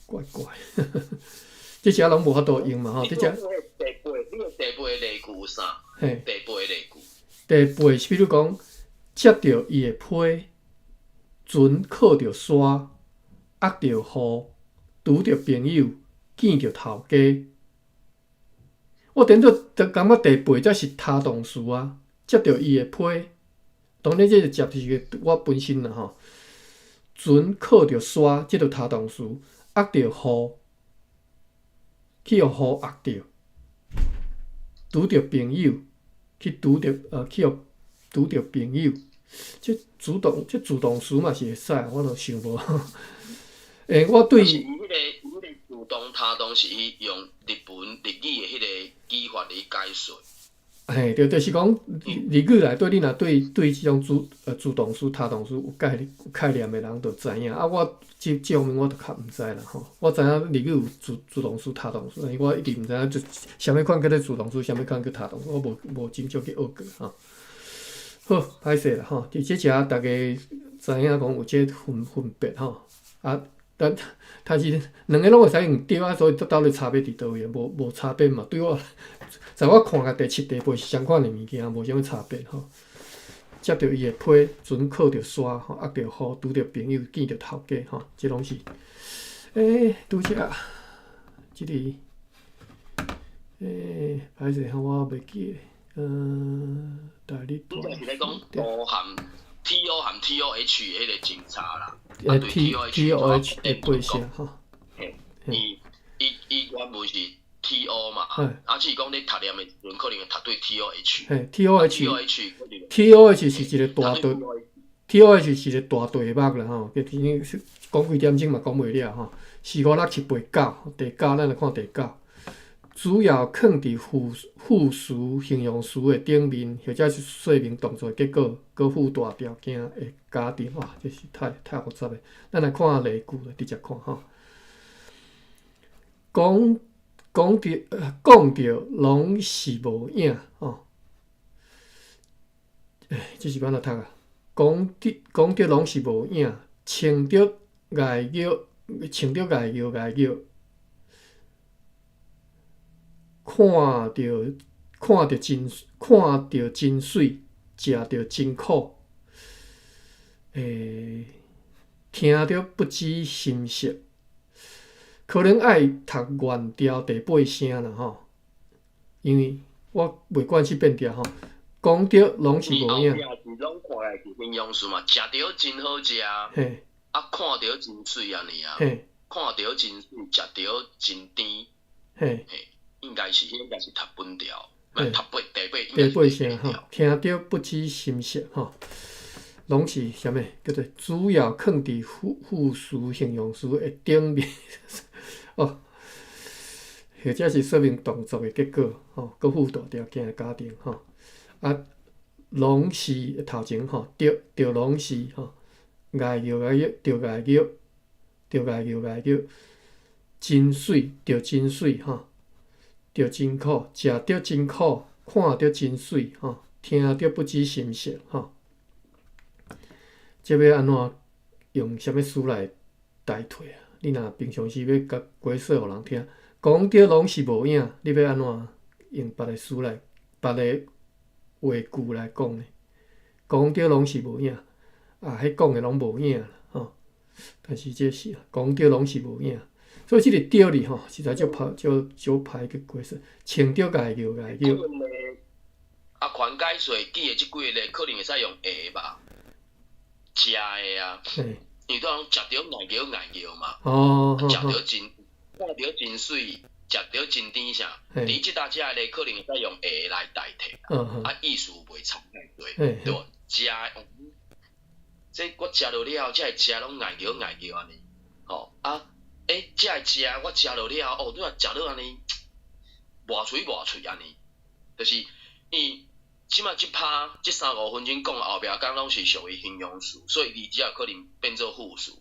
怪怪，這遮攏無法度用嘛吼，這遮。第八，你的第八例句有啥？嘿。第八例句。第八是比如講，接著伊的批，船靠著沙，壓著雨，拄著朋友，見著頭家。我頂做就感覺第八才是他動詞啊，接著伊的批，當然這個接是個我本身啦吼。船靠著沙，這就他動詞，壓著雨，去予雨壓著，拄著朋友，去拄著去予拄著朋友，這主動這主動詞嘛是會使，我都想無。我對。伊彼個伊彼個主動他動是伊用日文日語的彼個語法來解說。嘿，對，就是講日語內底，你若對對這種主動詞、他動詞有概念的人，就知影。啊，我這這方面我就較毋知啦吼。我知影日語有主動詞、他動詞，但是我一直毋知影就啥物款叫做主動詞，啥物款叫他動詞，我無無真少去學過吼。好，歹勢啦吼。佇這遮逐家知影講有這分別吼。啊，但是兩個攏會使用著啊，所以到底差別佇佗位？無無差別嘛。對我，在我看共第七、第八是相款的物件，無啥物差別吼。接著伊的批，船靠著沙吼，壓著雨，拄著朋友，見著頭家吼，這攏是。拄則這個，歹勢吼，我袂記得。大日應該是咧講 O 含 T O 含 T O H 的彼個真差啦。 T T O H 的八聲吼。伊伊伊原文是 T O 嘛，啊，只是講你讀念的時陣可能會讀對 T O H。嘿，T O H T O H 是一個大題，T O H 是一個大題目啦吼，今天講幾點鐘嘛講袂了吼。四五六七八九，第九咱來看第九，主要囥佇副詞、形容詞的頂面，或者是說明動作的結果，閣附帶條件的假定。哇，這是太太複雜的。咱來看例句，直接看吼。講講著講著攏是無影吼。這是按怎讀啊？講著講著攏是無影，穿著礙腳，穿著礙腳礙腳，看著看著真看著真媠，食著真苦，聽著不止心色，可能愛讀原調第八聲啦吼，因為我袂慣去變調吼。講著攏是無影。是攏看來是形容詞嘛，食著真好食，啊，看著真媠按呢啊，看著真媠，食著真甜，應該是讀本調，讀八第八第八聲吼，聽著不止心色吼，攏是啥物？叫做主要囥佇副詞、形容詞的頂面哦，或者是說明動作的結果吼，閣附帶條件的假定吼。啊，攏是頭前吼，著著攏是吼，礙腳礙腳，著礙腳，著礙腳礙腳，真媠，著真媠吼，著真苦，食著真苦，看著真媠吼，聽著不止心色吼。這欲按怎用啥物詞來代替啊？你若平常時欲共解說予人聽，講著攏是無影，你欲按怎用別个詞來、別个話句來講呢？講著攏是無影，啊，彼講的攏無影吼。但是這是講著攏是無影，所以這個著字吼，實在足歹足足歹去解說，穿著共叫共叫。啊，寬解說記的這幾個咧，可能會使用下吧，食的啊，因為都講食著𠢕叫𠢕叫嘛，食著真看著真媠，食著真甜啥，佇這搭食的咧，可能會使用下來代替，啊，意思袂差太濟，對無？食的，這我食落了後，才會食攏𠢕叫𠢕叫按呢，吼啊，欸，這个食我食落了後，哦，你若食落按呢，磨喙磨喙按呢，就是伊這馬這趴這三五分鐘講後壁講攏是屬於形容詞，所以伊只可能變做副詞。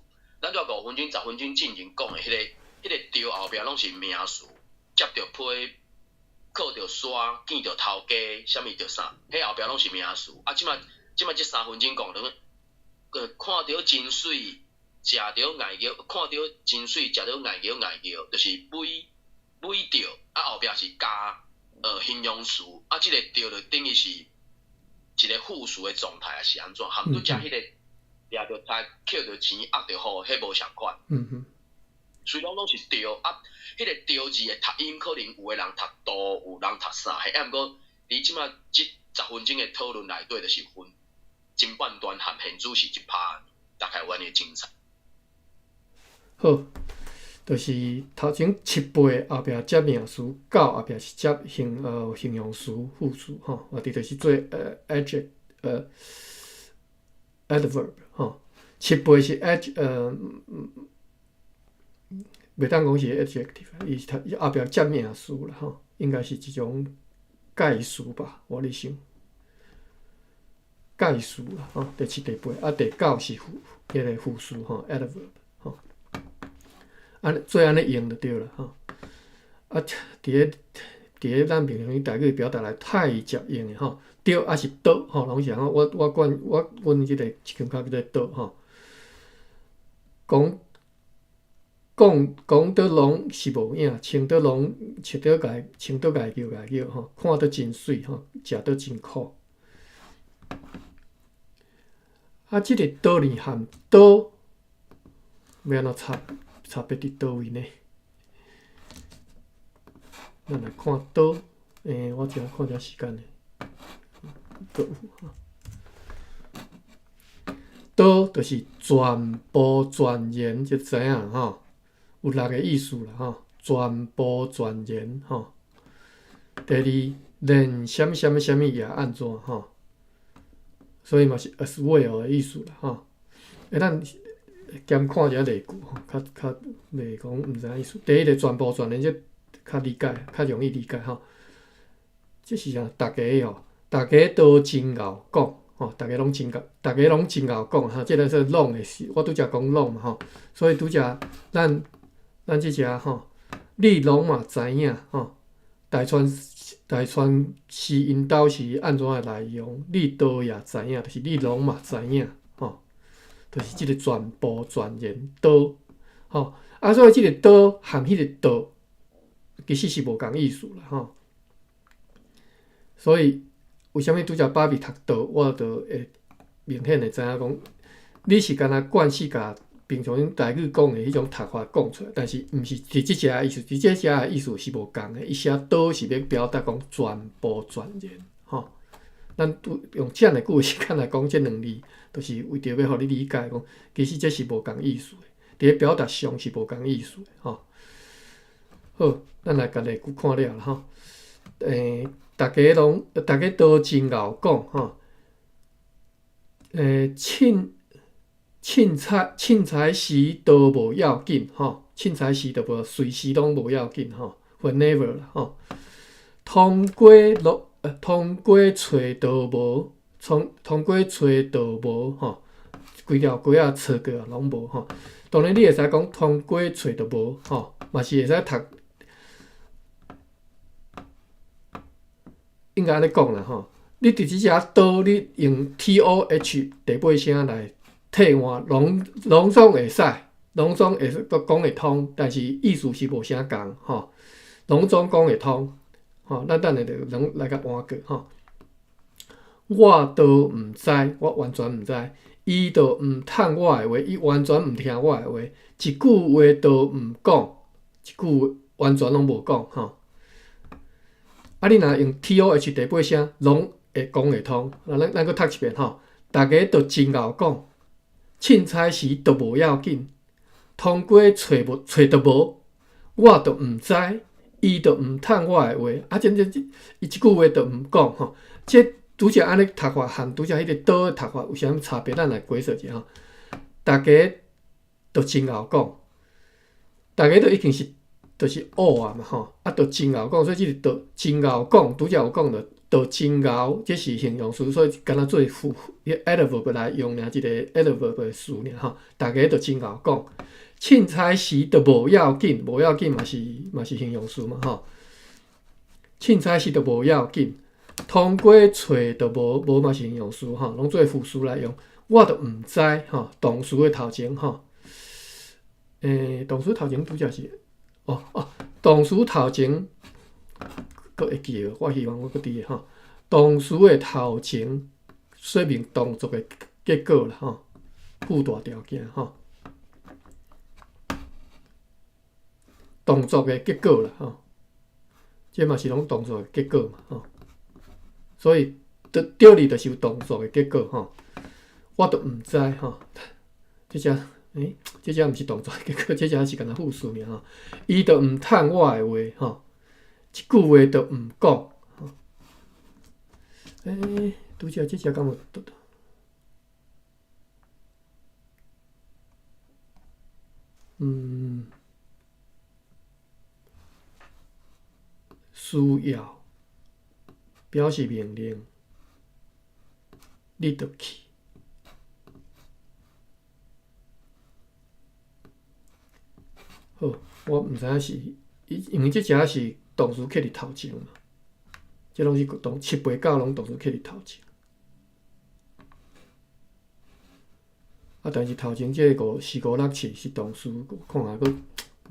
咱拄五分鐘、10分鐘進前講的彼個著後壁攏是名詞，接著批，靠著山，見著頭家，啥物著啥，彼後壁攏是名詞。啊，這馬這三分鐘講的，看著真媠，食著𠢕叫，看著真媠，食著𠢕叫𠢕叫，就是美美著，啊後壁是加形容詞，啊這個著就等於是一個副詞的狀態，還是按怎？含拄才彼個掠著賊，抾著錢，壓著雨，彼無仝款。雖然攏是著，啊，彼個著字的讀音可能有的人讀都，有人讀啥，啊，毋過佇這馬這10分鐘的討論內底，就是分真半段和現主是一拍，大概有按呢精彩。好，就是頭前七八後壁接名詞，九後壁是接形容詞、副詞吼，啊，佇就是做adjective adverb 吼，七八是 ad 袂當講是 adjective，伊是伊後壁接名詞啦吼，應該是一種介詞吧，我咧想。介詞啦吼，第七、第八，啊，第九是副彼個副詞吼，adverb 吼。按做按呢用就對啦吼。啊，佇咧咱平常時台語表達來太捷用的吼，著抑是著吼，攏是按怎？我我慣我阮這個一間較叫做著吼。講講講得攏是無影，穿得攏穿得共穿得共叫共叫吼，看得真媠吼，食得真苦。啊，這個倒呢含倒，欲按怎差差別佇佗位呢？咱來看倒，我正看一下時間呢。閣有倒就是全部全然就知影吼，有六個意思啦吼，全部全然吼。第二，連啥物啥物啥物也按怎吼，所以嘛是 as well 的意思啦吼。咱兼看一下例句吼，較較袂講毋知影意思。第一個全部全然，這較理解，較容易理解吼。這是啥？逐家吼，逐家都真𠢕講吼，逐家攏真𠢕，逐家攏真𠢕講吼。這個是攏的是，我拄才講攏嘛吼，所以拄才咱這隻吼，你攏嘛知影吼。大川是𪜶兜是按怎的內容，你都也知影，就是你攏嘛知影吼，就是這個全部全然都吼。啊，所以這個都含彼個都，其實是無仝意思啦吼。所以為啥物拄才芭比讀都，我就會明顯會知影講，你是敢若慣勢共平常台語講的彼種讀法講出來，但是毋是佇這隻意思，佇這隻的意思是無仝的。伊寫都是欲表達講全部全然吼。咱拄用遮爾久的時間來講這兩字，就是為著欲予你理解講，其實這是無仝意思的，佇咧表達上是無仝意思的吼。好，咱來共例句看了啦吼。逐家攏，逐家都真𠢕講吼。凊彩凊彩時都無要緊吼，凊彩時都無隨時攏無要緊吼，whenever 啦吼。通過落，通過揣都無，通過揣都無吼，規條街仔揣過啊，攏無吼。當然你會使講通過揣都無吼，嘛是會使讀，應該按呢講啦吼。你佇這隻都，你用 T O H 第八聲來。替換，攏總會使，攏總會講會通，但是意思是無啥仝吼，攏總講會通，吼，咱等下就攏來共換過吼。我都毋知，我完全毋知，伊都毋趁我的話，伊完全毋聽我的話，一句話都毋講，一句完全攏無講吼。啊，你若用 TOH 第八聲，攏會講會通。咱閣讀一遍吼，逐家都真𠢕講，凊彩時都無要緊，通過揣無揣都無，我都毋知，伊都毋趁我的話，啊，這伊一句話都毋講吼。這拄才按呢讀法和拄才彼個都的讀法有啥物差別？咱來解說一下吼。逐家都真𠢕講，逐家都已經是就是 all 啊嘛吼，啊，都真𠢕講，所以這個都真𠢕講，拄才有講著都真𠢕，這是形容詞，所以敢若做副 adverb 來用爾，一個 adverb 的詞爾吼。逐家都真𠢕講，凊彩時都無要緊，無要緊嘛是形容詞嘛吼。凊彩時都無要緊，通過揣都無，無嘛是形容詞吼，攏做副詞來用。我都毋知吼，動詞的頭前吼，動詞頭前拄才是，哦哦，動詞頭前閣會記得，我希望我閣佇個吼。動詞的頭前說明動作的結果啦吼，附帶條件吼，動作的結果啦吼，這嘛是攏動作的結果嘛吼，所以對對哩就是有動作的結果吼，我都毋知吼，這只這只毋是動作的結果，這只是干焦副詞爾吼，伊都毋趁我的話吼，一句話都毋講。拄才這只敢有？需要表示命令，你著去。好，我毋知影是，因為這只是動詞刻佇頭前嘛，這攏是動七八九攏動詞刻佇頭前。啊，但是頭前這個五四五六七是動詞，看下閣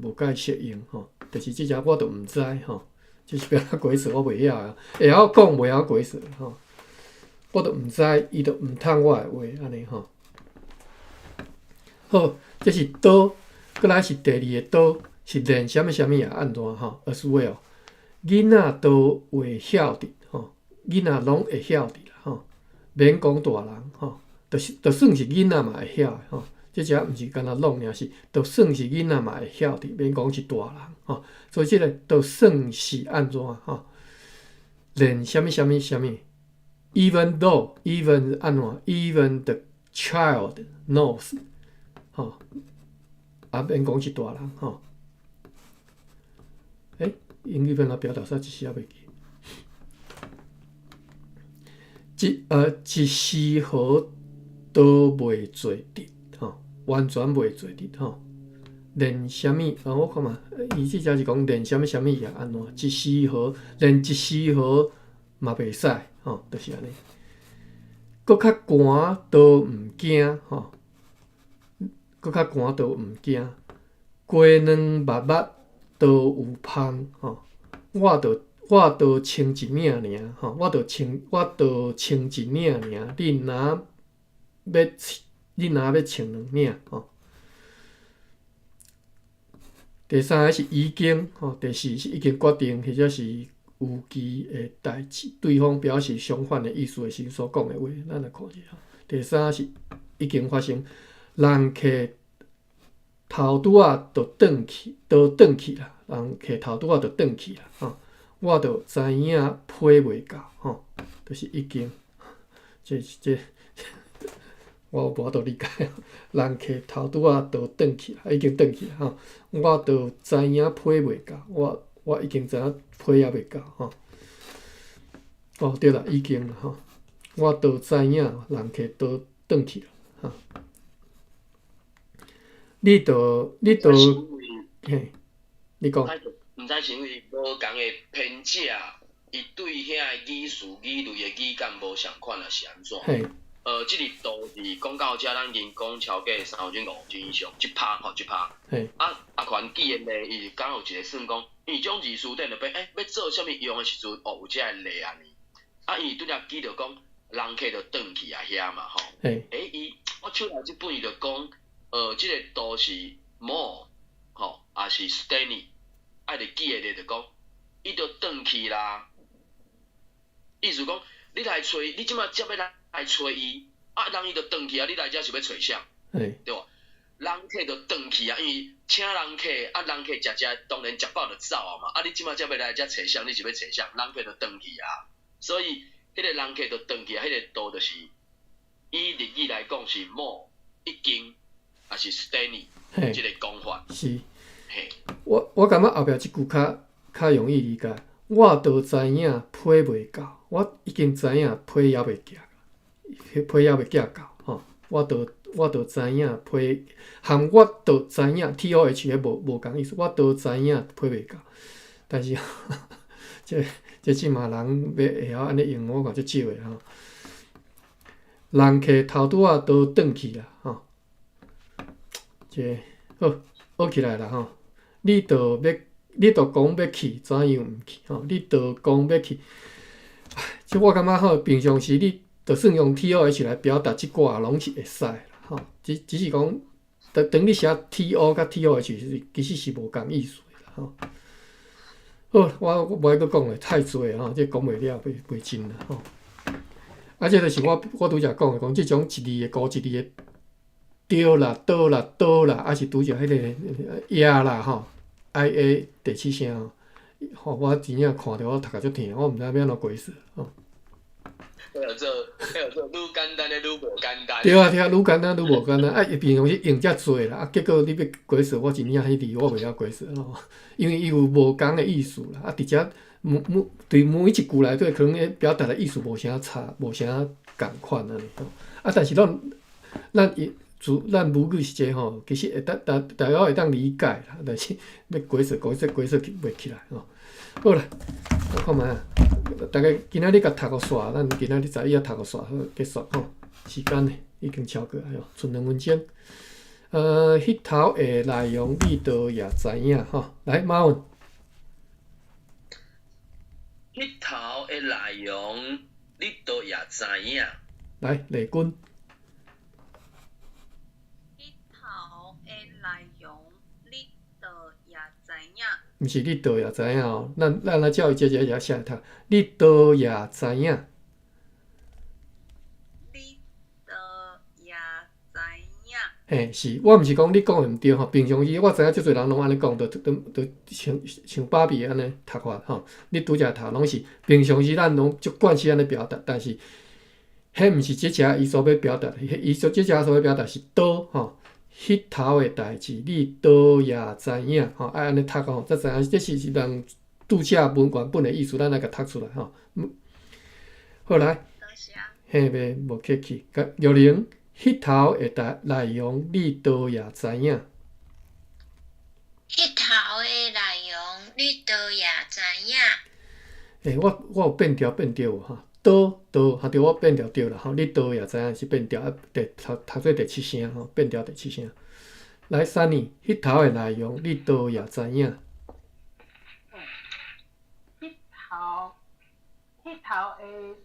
無介適應吼。就是這只我都毋知吼，這是欲按怎解說我袂曉啊，會曉講袂曉解說吼。我都毋知，伊都毋趁我的話按呢吼。好，這是都，閣來是第二個都，是連啥物啥物也按怎吼？as well，囡仔都會曉得吼，囡仔攏會曉得啦吼，免講大人吼，就是就算是囡仔嘛會曉的吼。這只毋是干焦攏爾，是就算是囡仔嘛會曉得，免講是大人吼。所以這個就算是按怎吼，連啥物啥物啥物，even though even 按怎，even the child knows 吼，啊免講是大人吼。英語欲按怎表達啥？一時猶袂記。一絲毫都袂做得吼，完全袂做得吼。連啥物啊？我看嘛，伊這只是講連啥物啥物也按怎，一絲毫連一絲毫嘛袂使吼，就是按呢。閣較寒都毋驚吼，閣較寒都毋驚。雞卵肉肉都有芳吼，我都穿一領爾吼，我都穿一領爾，你若欲穿兩領吼。第三个是已經吼，第四是已經決定或者是預期的代誌，對方表示相反的意思的時所講的話，咱來看一下。第三是已經發生，人客頭拄仔就轉去，都轉去啦，人客頭拄仔就轉去啦，吼，我就知影批袂到，吼，就是已經，這我無法度理解。人客頭拄仔就轉去啦，已經轉去啦，吼，我就知影批袂到，我已經知影批猶袂到，吼。哦，對啦，已經啦，吼，我都知影人客都轉去啦，吼。你都，嘿，你講。毋知是因為無仝的編者，伊對遐個語詞語類的語感無仝款，抑是按怎？嘿。這个都是講到遮，咱已經講超過3分鐘5分鐘以上，這拍吼這拍。啊，阿權記的呢，伊就敢有一個算講，因為種字詞典就變，欲做啥物用的時陣，哦，有這个例按呢。啊，伊拄才記著講，人客就轉去啊遐嘛吼。伊我手內這本伊就講，這个都是 more 吼，抑是 stani，愛著記的咧就講，伊就轉去啦。意思講，你來揣，你這馬才欲來揣伊，啊，人伊就轉去啊，你來遮是欲揣啥？對無？人客就轉去啊，因為請人客，啊，人客食食，當然食飽就走啊嘛。啊，你這馬才欲來遮揣啥？你是欲揣啥？人客就轉去啊。所以，彼個人客就轉去啊，彼個都就是以日語來講是もう已經，抑是すでに這个講法。是。我感覺後壁這句較較容易理解。我都知影批袂到，我已經知影批猶未寄，批猶未寄到吼。我都知影批，含我都知影 T O H 彼無無仝意思，我都知影批袂到，但是這這這馬人欲會曉按呢用，我看足少的吼。人客頭拄仔都轉去啦吼，這好學起來啦吼。你著欲，你著講欲去，怎樣毋去吼？你著講欲去，這我感覺吼，平常時你就算用 T O H 來表達這寡，攏是會使啦吼。只是講，當當你寫 T O 佮 T O H 是其實是無仝意思的啦吼。好，我無愛閣講咧，太濟吼，這講袂了，袂盡啦吼。啊，這就是我拄才講的，講這種一字的孤一字的著啦、倒啦、倒啦，抑是拄才彼个也啦吼，I A 第七聲吼，我真正看著我頭殼足疼，我毋知欲按怎解釋吼。彼叫做彼叫做愈簡單的愈無簡單。對啊對啊，愈簡單愈無簡單，啊，伊平常時用遮濟啦，啊，結果你欲解釋，我真正彼字我袂曉解釋吼，因為伊有無仝的意思啦，啊，佇遮每每對每一句內底，可能咧表達的意思無啥差，無啥仝款按呢吼，啊，但是咱伊自咱母語是這吼，其實會當大大家會當理解啦，但是欲解釋解釋解釋袂起來吼。好啦，我看覓啊，大概今仔日共讀予煞，咱今仔日早起仔讀予煞好結束吼。時間呢已經超過啊，賰2分鐘。彼頭的內容你都也知影吼。來，馬文。彼頭的內容你都也知影。來，麗君。彼頭的內容你都也知影。毋是你都也知影哦，咱來照伊這這這寫讀，你都也知影。你都也知影。嘿，是，我毋是講你講的毋對吼，平常時我知影足濟人攏按呢講，就像像芭比按呢讀法吼。你拄才讀攏是平常時咱攏足慣勢按呢表達，但是彼毋是這遮伊所欲表達，伊所這遮所欲表達是都吼。彼頭的代誌，你都也知影吼，愛按呢讀吼，才知影這是人拄才文原本的意思，咱來共讀出來吼。好來，嘿，袂無客氣。玉玲，彼頭的代內容，你都也知影。彼頭的內容，你都也知影。欸，我有變調變著無吼？都都，哈對，我變調對啦吼。你都也知影是變調啊，第讀讀做第七聲吼，變調第七聲。來，Sunny，彼頭的內容你都也知影。彼頭的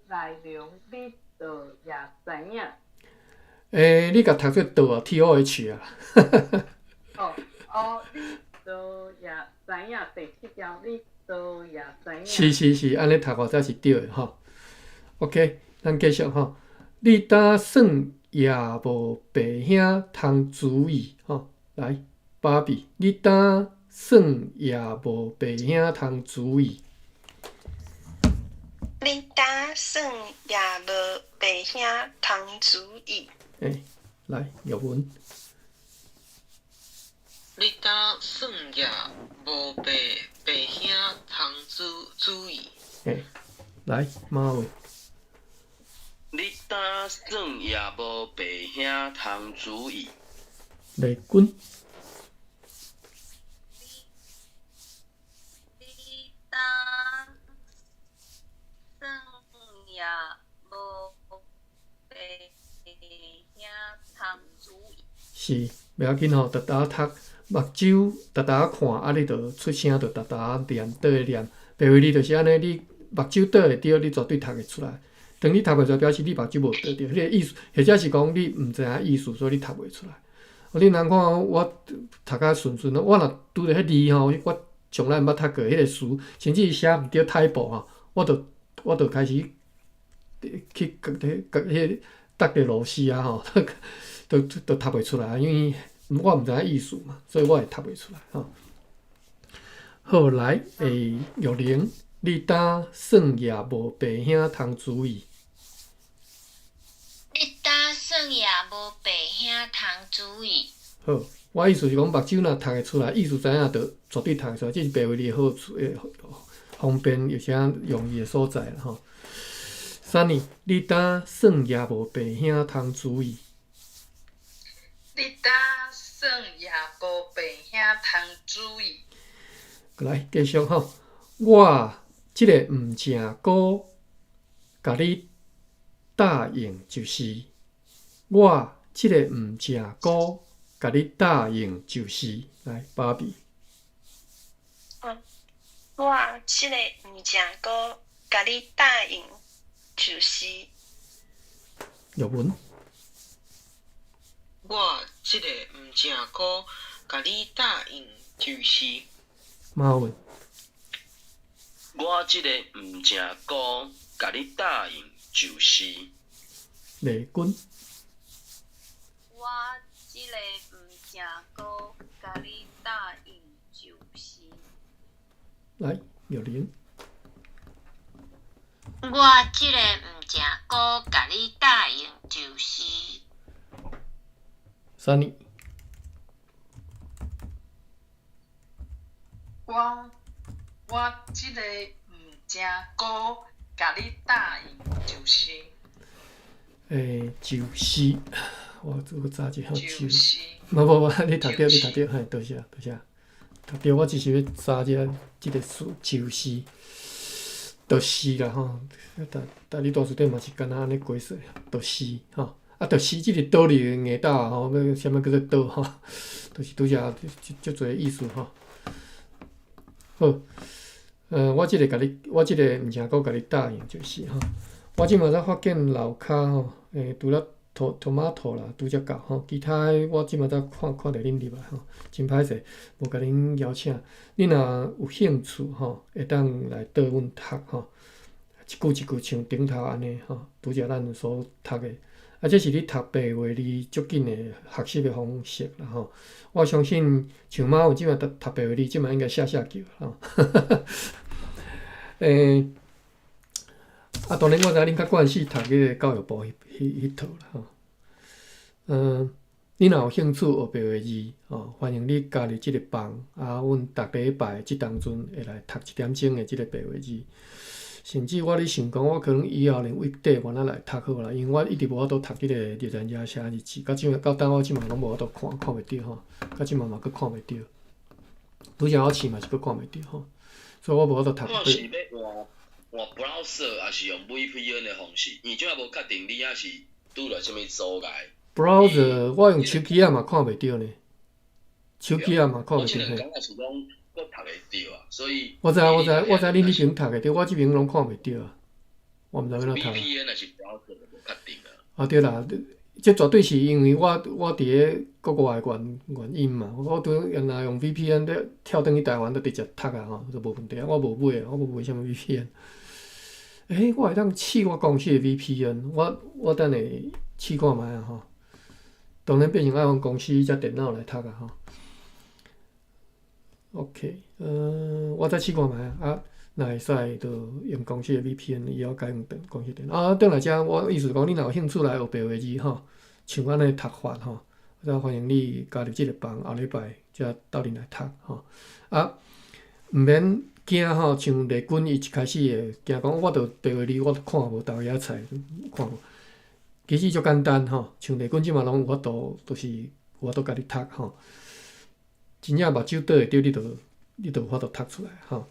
內容你都也知影。欸，你共讀做倒啊，T O H 啊。哦哦，你都也知影，第七條你都也知影。是是是，按呢讀法才是對的吼。OK，咱繼續吼。你敢算也無爸兄通主意吼？來，芭比，你敢算也無爸兄通主意？你敢算也無爸兄通主意？欸，來，玉文。你敢算也無爸兄通主意？欸，來，馬文。你敢算也無爸兄通主意？麗君。你敢算也無爸主意。是，袂要緊吼，沓沓讀，目睭沓沓看，啊，你就出聲就沓沓念，倒會念。白話字就是按呢，你目睭倒會著，你絕對讀會出來。當你讀袂出來，表示你目睭無倒著，彼個意思，或者是講你毋知影意思，所以你讀袂出來。恁通看我讀較順順，我若拄著彼字吼，我從來毋捌讀過彼個詞，甚至寫毋著 typo 吼，我就開始去共彼個逐個螺絲啊吼，都讀袂出來，因為我毋知影意思嘛，所以我會讀袂出來吼。好，來，玉玲，你今算也無白兄通注意？你今算也無白兄通主意？好，我意思是講，目睭若讀會出來，意思知影，就絕對讀會出來。這是白話字的好處，方便又啥容易的所在啦吼。Sunny，你今算也無白兄通主意？你今算也無白兄通主意？來，繼續吼。我這个毋正孤，共你答應就是。我這个毋正孤，共你答應就是。來，芭比。我這个毋正孤，共你答應就是。玉文。我這个毋正孤，共你答應就是。馬文。我這个毋正孤，共你答應就是。麗君。我這个毋正孤，共你答應就是。來，玉玲。我這个毋正孤，共你答應就是。 Sunny。我這个毋正孤，共你答應就是。就是，我這個查一下，就是。無無無，你讀著，你讀著，嘿，多謝多謝。讀著，我只是欲查這這個詞，就是，就是啦吼。但你大辭典嘛是敢若按呢解釋，就是吼。啊，就是這個倒字硬鬥吼，欲啥物叫做倒吼？就是拄才足濟意思吼。好，我這个共你，我這个毋正孤共你答應就是吼。我這馬才發現樓跤吼，除了 tomato 啦，拄才到吼，其他的我這馬才看看著恁入來吼，真歹勢，無共恁邀請。恁若有興趣吼，會當來綴阮讀吼，一句一句像頂頭按呢吼，拄才咱所讀的。啊，這是你讀白話字足緊的學習的方式啦吼。我相信像馬有這馬讀讀白話字，這馬應該嚇嚇叫吼。啊，當然我知影恁較慣勢讀彼個教育部彼套啦吼。你若有興趣學白話字吼，歡迎你加入這个班。啊，阮逐禮拜這當陣會來讀一點鐘的這個白話字。甚至我咧想講，我可能以後連 weekday 我來讀好啦，因為我一直無法度讀這個熱蘭遮寫日誌，到這馬到今我這馬攏無法度看，看袂著吼。到這馬嘛閣看袂著。拄才我試嘛是閣看袂著吼，所以我無法度讀。我是欲換換 browser，抑是用 VPN 的方式？因為這馬無確定你抑是拄著啥物阻礙。 browser 我用手機仔嘛看袂著呢，手機仔嘛看袂著。我這兩工也是攏閣讀會著啊，所以我知我知我知，恁彼邊讀會著，我這邊攏看袂著啊。我毋知欲按怎讀。 VPN 抑是 browser 無確定啊。啊對啦，這絕對是因為我佇咧國外的原因嘛。我拄原來用 VPN 咧跳轉去台灣，就直接讀啊吼，就無問題啊。我無買，我無買啥物 VPN。我會當試我公司的 VPN，我等下試看覓啊吼。當然變成愛用公司這電腦來讀啊吼。OK，我再試看覓啊，啊，若會使就用公司的 VPN，以後改用公司電腦。啊，轉來遮，我意思講，你若有興趣來學白話字吼，像按呢讀法吼，則歡迎你加入這個班，後禮拜才鬥陣來讀吼。啊，毋免驚吼，像麗君伊一開始會驚講，我著白話字我看無，豆芽菜看無。其實足簡單吼，像麗君這馬攏有法度，就是有法度家己讀吼。真正目睭倒會著，你就有法度讀出來吼。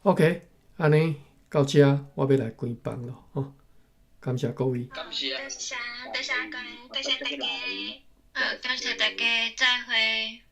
OK，按呢到遮，我欲來關房囉吼。感謝各位。感謝。多謝。多謝阿公，多謝大家。好，感謝大家，再會。